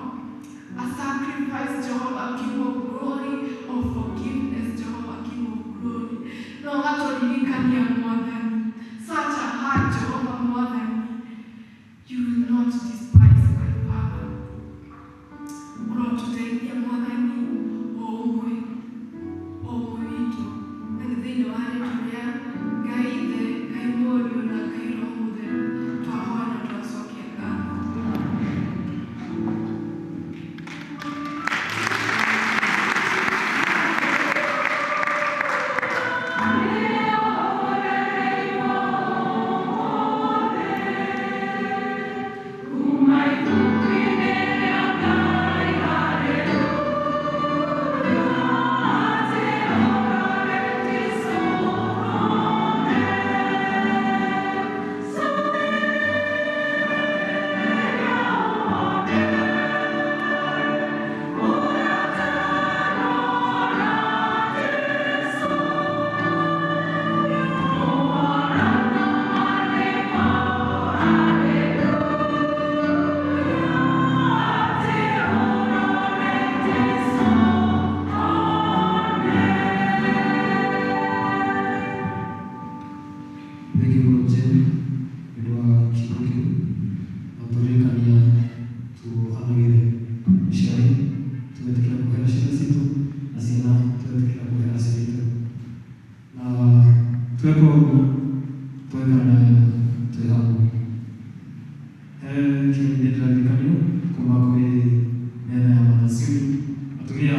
a sacrifice, Jehovah King of Glory, of forgiveness, Jehovah King of Glory. No gatũririkania Mwathani, such a heart, Jehovah Mwathani, you will not despise, my Father. Ũrotũteithia Mwathani o ũmwe witũ, na nĩ thĩinĩ wa rĩtwa rĩa Ngai Ithe, Ngai Mũriũ na Ngai Roho Mũtheru twahoya na twacokia ngatho. Thengiũ mũno Jane nĩ ũndũ wa kiugo kĩu na tũririkania tũhanagĩre aciari, tũgetĩkĩra kũhera ciana citũ na ciana tũgetĩkĩra kũhera aciari aitũ, na tweka ũguo twekana twĩ hamwe. He kĩmenyithia ndĩraririkanio kuma kwĩ metha ya Mothers Union, atumia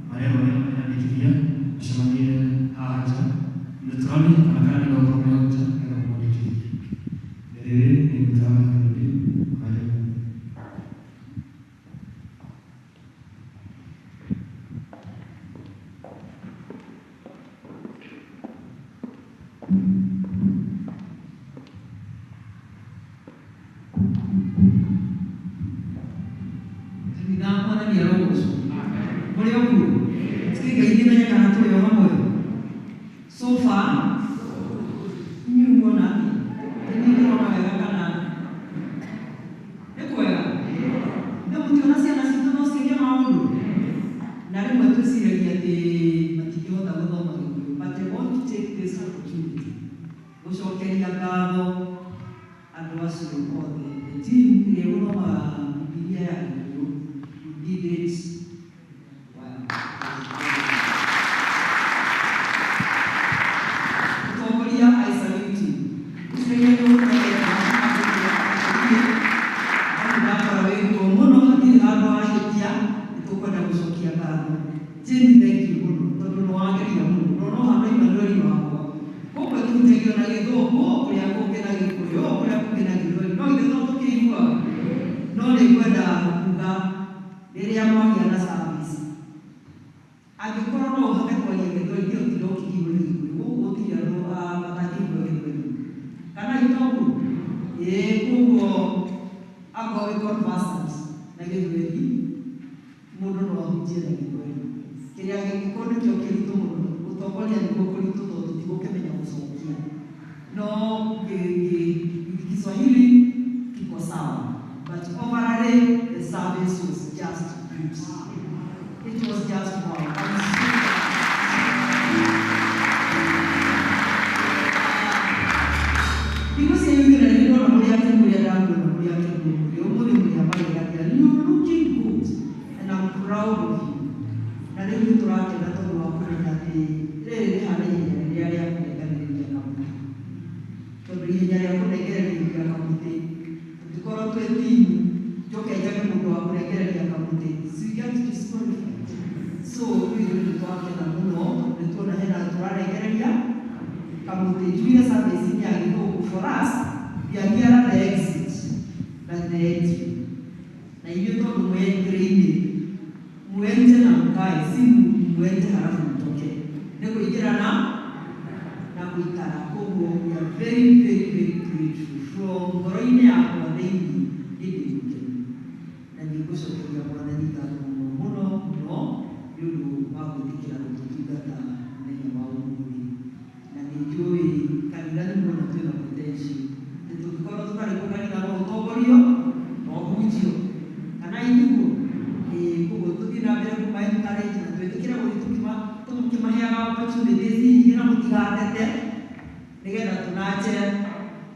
marerwo arĩa mareyandĩkithia macemanie haha nja naturally kana kana nĩ gũkorwo me hau nja nĩgetha kũmandĩkithia. Rĩrĩ nĩ gwĩta Kennedy marĩa. Kanitha Mwathani arogocwo. Mũrĩ o kuo? Tikĩgeithie menye kana tũrĩ o hamwe. So far, inyuĩ muona atĩa? Nĩ niĩ ndĩrona wega kana nĩ kwega? Nĩ mũtiona ciana citũ no ciĩke maũndũ? Na rĩmwe twĩciragia atĩ matingĩhota gũthoma Gĩkũyũ. But I want to take this opportunity gũcokeria ngatho andũ acio othe. The team ĩrĩa ĩgũthomaga Bibilia ya Gĩkũyũ, you did it well. Mũtongoria, I salute you. Ngwĩciria nĩ ũtũnengete ndakora wĩ kuo mũno hatirĩ handũ wahĩtia. Nĩ tũkwenda gũcokia ngatho. Jane, thank you mũno tondũ nĩ wageria mũno no no handũ Emmanuel wakwa kũmwe tũhutagio na Gĩthũngũ, kũrĩa kũngĩ na Gĩkũyũ, kũrĩa kũngĩ na Gĩthweri, no ithuĩ to tũkĩiguaga. No nĩ ngwenda kuga rĩrĩa mwagĩa na service, angĩkorwo no ũhote kwaria Gĩthweri, nĩ ũtinde ũkĩgiwo nĩ Gĩkũyũ. Gũkũ gũtirĩ andũ matangĩigua Gĩthweri kana itoguo ĩĩ. Koguo akorwo wĩ conversant na Gĩthweri, mũndũ no ahunjie na Gĩthweri. Kĩrĩa gĩkũyũ nĩkĩo kĩritũ mũno gũtongoria, nĩguo kũritũ tondũ tũtigũkĩmenya gũcokia, no Kiswahili kiko sawa. But overall the service was just good. It was just wow. I'm so Because you know, ndona mũrĩ akenu, ũrĩa ndakuona mũrĩ akenu mũrĩ ũmũthĩ, mũrĩ a magegania. You looking good and I'm proud of you. Na rĩu nĩ tũrakena tondũ wa kũmenya atĩ rĩrĩ rĩhana ihenya rĩrĩa rĩa kũnenganĩrĩria kamũtĩ, tondũ ihenya rĩa kũnengereria kamũtĩ, tũngĩkorwo twĩ timu njoke njage mũndũ wa kũrengereria kamũtĩ, so you get disqualified. So rĩu ithuĩ nĩ twakena mũno tondũ nĩ tuona hena tũrarengereria kamũtĩ. Njugire service ya Gĩthũngũ, for us we are nearer the exit than the entry. Na inyuĩ tondũ mwĩ entry-inĩ, muende na mkae, si muende halafu mtoke, nĩ kũingĩra na gũikara. Koguo we are very very very grateful from ngoro-inĩ yakwa thĩinĩ. Niĩ ndĩ mũkenu na nĩ ngũcokeria Mwathani ngatho mũno mũno mũno nĩ ũndũ wa gwĩtĩkĩra gũtũtungata mũthenya wa ũmũthĩ. Na nĩ njũĩ kanitha nĩ muona twĩna potential, atĩ tũngĩkorwo tũtarĩ kũ kanitha no ũtongorio no ũhunjio kana itiguo. Ĩĩ, koguo tũthiĩ na mbere kũma encourage na twĩtĩkĩre gũthiĩ tũkĩmaheaga opportunities nyingĩ na mũtigatete, nĩgetha tũnache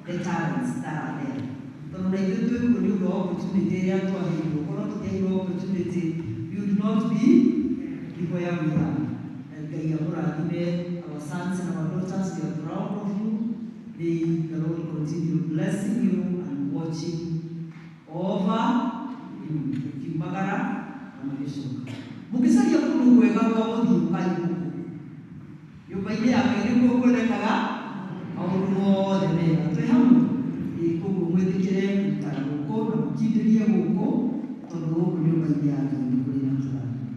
the talents that are there, tondũ na ithuĩ twĩkuo nĩ ũndũ wa opportunity ĩrĩa twaheirwo. Korwo tũtiaheirwo opportunity, we would not be where we are. Na Ngai amũrathime, our sons and our daughters. We are proud of you. May the Lord continue blessing you and watching over you mũkiumagara na magĩcoka mũkĩcaria kũndũ kwega gwa gũthiĩ. Ũkai gũkũ nyũmba-inĩ ya Ngai, nĩkuo kuonekaga maũndũ mothe mega. Twĩ hamwe. Ĩĩ, koguo mwĩtĩkĩre gũikara gũkũ na mũkindĩrie gũkũ, tondũ gũkũ nyũmba-inĩ ya Ngai nĩ kũrĩ na kĩrathimo.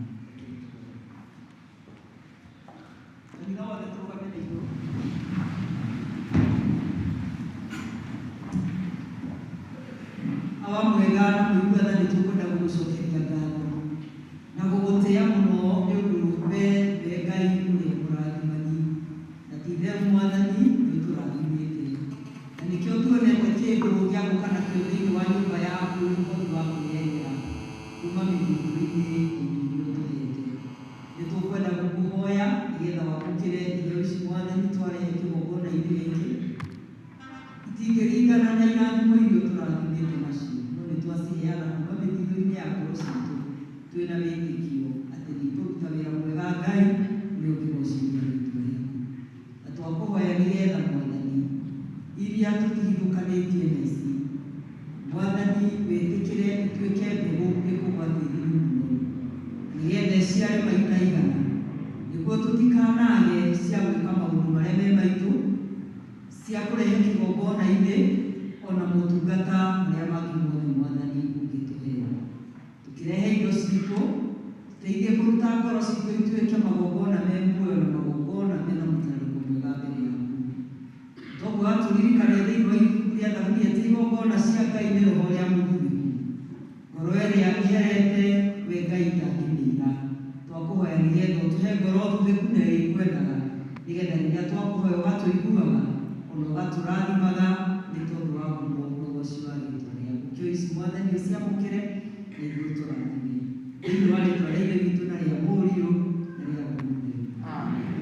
Kanitha wothe tũrũgame na igũrũ. Awa mwega na mũigua tha, nĩ tũkwenda gũgũcokeria ngatho na gũgũtĩa mũno nĩ ũndũ we Ngai ũrĩa mũrathimani, na ti itherũ Mwathani nĩ ũtũrathimĩte, na nĩkĩo tuonete kĩndũ gĩa gũka nakĩo thĩinĩ wa nyũmba yaku, ũhoti wa kwĩyendera kuma mĩthithũ-inĩ ya indo iria ũtũhete. Nĩ tũkwenda gũkũhoya nĩgetha wamũkĩre iheo ici, Mwathani, twarehe kĩgongona-inĩ gĩkĩ. Itingĩringana na irathimo iria ũtũrathimĩte nacio, no nĩ twaciheana kuma mĩthithũ-inĩ ya ngoro citũ twĩna wĩtĩkio atĩ nĩ ikũruta wĩra mwega, Ngai, ũrĩa ũngĩgocithia rĩtwa rĩaku. Na twakũhoya nĩgetha, Mwathani, iria tũtigithũkanĩtie na ici, Mwathani, wĩtĩkĩre ituĩke mbegũ ĩkũgwa tĩri-inĩ mũnoru, nĩgetha ĩciare maita 100, nĩguo tũtikanage cia gwĩka maũndũ marĩa me maitũ, cia kũrehe kĩgongona-inĩ, ona motungata marĩa mangĩ mothe, Mwathani, ũngĩtũhe. Tũkĩrehe indo citũ, tũteithie kũruta ngoro citũ ituĩke magongona me muoyo na magongona mena mũtararĩko mwega mbere yaku. Toguo watũririkania thĩinĩ wa ibuku rĩa Thaburi atĩ igongona cia Ngai nĩ roho ũrĩa mũthuthĩku, ngoro ĩrĩa ĩherete we Ngai ndangĩmĩira. Twakũhoya. Ũtũhe ngoro thuthĩku na ĩrĩkwendaga, nĩgetha rĩrĩa twakũhoya ũgatũiguaga ona ũgatũrathimaga nĩ tondũ wa ngumo na ũgoci wa rĩtwa rĩaku. Kĩo ici Mwathani ũciamũkĩre na ithuĩ ũtũrathime. Thĩinĩ wa rĩtwa rĩa Ithe witũ na rĩa Mũriũ na rĩa Roho Mũtheru. Amen.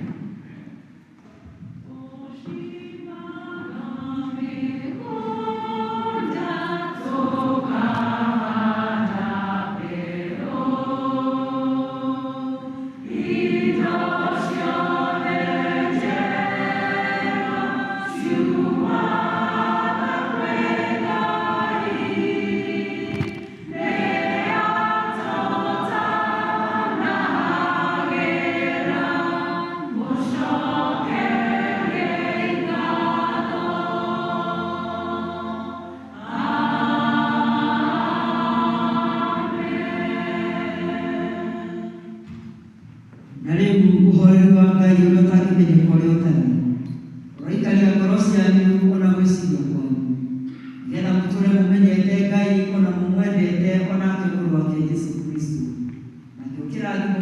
Na rĩu ũhoreri wa Ngai ũrĩa ũtangĩmenyeka ũrĩa ũtariĩ ũroikaria ngoro cianyu ona gwĩciria kwanyu, nĩgetha mũtũre mũmenyete Ngai ona mũmwendete onake Mũrũ wake Jesũ Kristo. Nakĩo kĩrathimo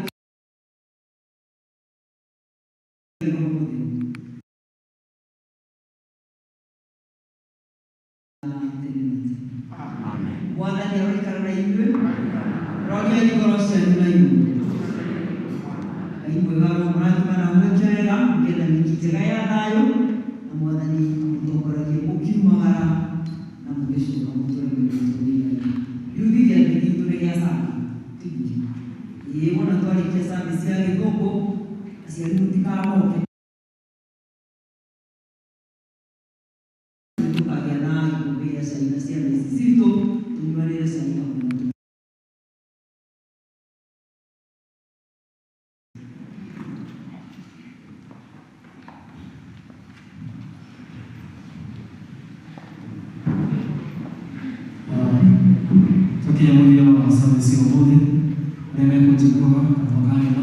kĩa Roho Mũtheru na tene na tene. Mwathani aroikara na inyuĩ, roriai ngoro cianyu na igũrũ. Ngai mwega aromũrathima na amwĩkerera mũgĩe na wiki njega ya thayũ, na Mwathani amũtongoragie mũkiumagara na mũgĩcoka mũtũre mwendetwo nĩ Ngai. Rĩu thi gĩathĩ gitũ nĩ gĩa Sunday, tiguo? Ĩĩ wona twarĩkia service ya gĩthũngũ, aciari mũtikamoke, tũkagĩa na gĩkombe gĩa cai na ciana ici citũ, tũnyuanĩre cai hamwe na tũ. Twakinya mũthia wa service ya ũmũthĩ, arĩa mekũnjiguaga kana makahena.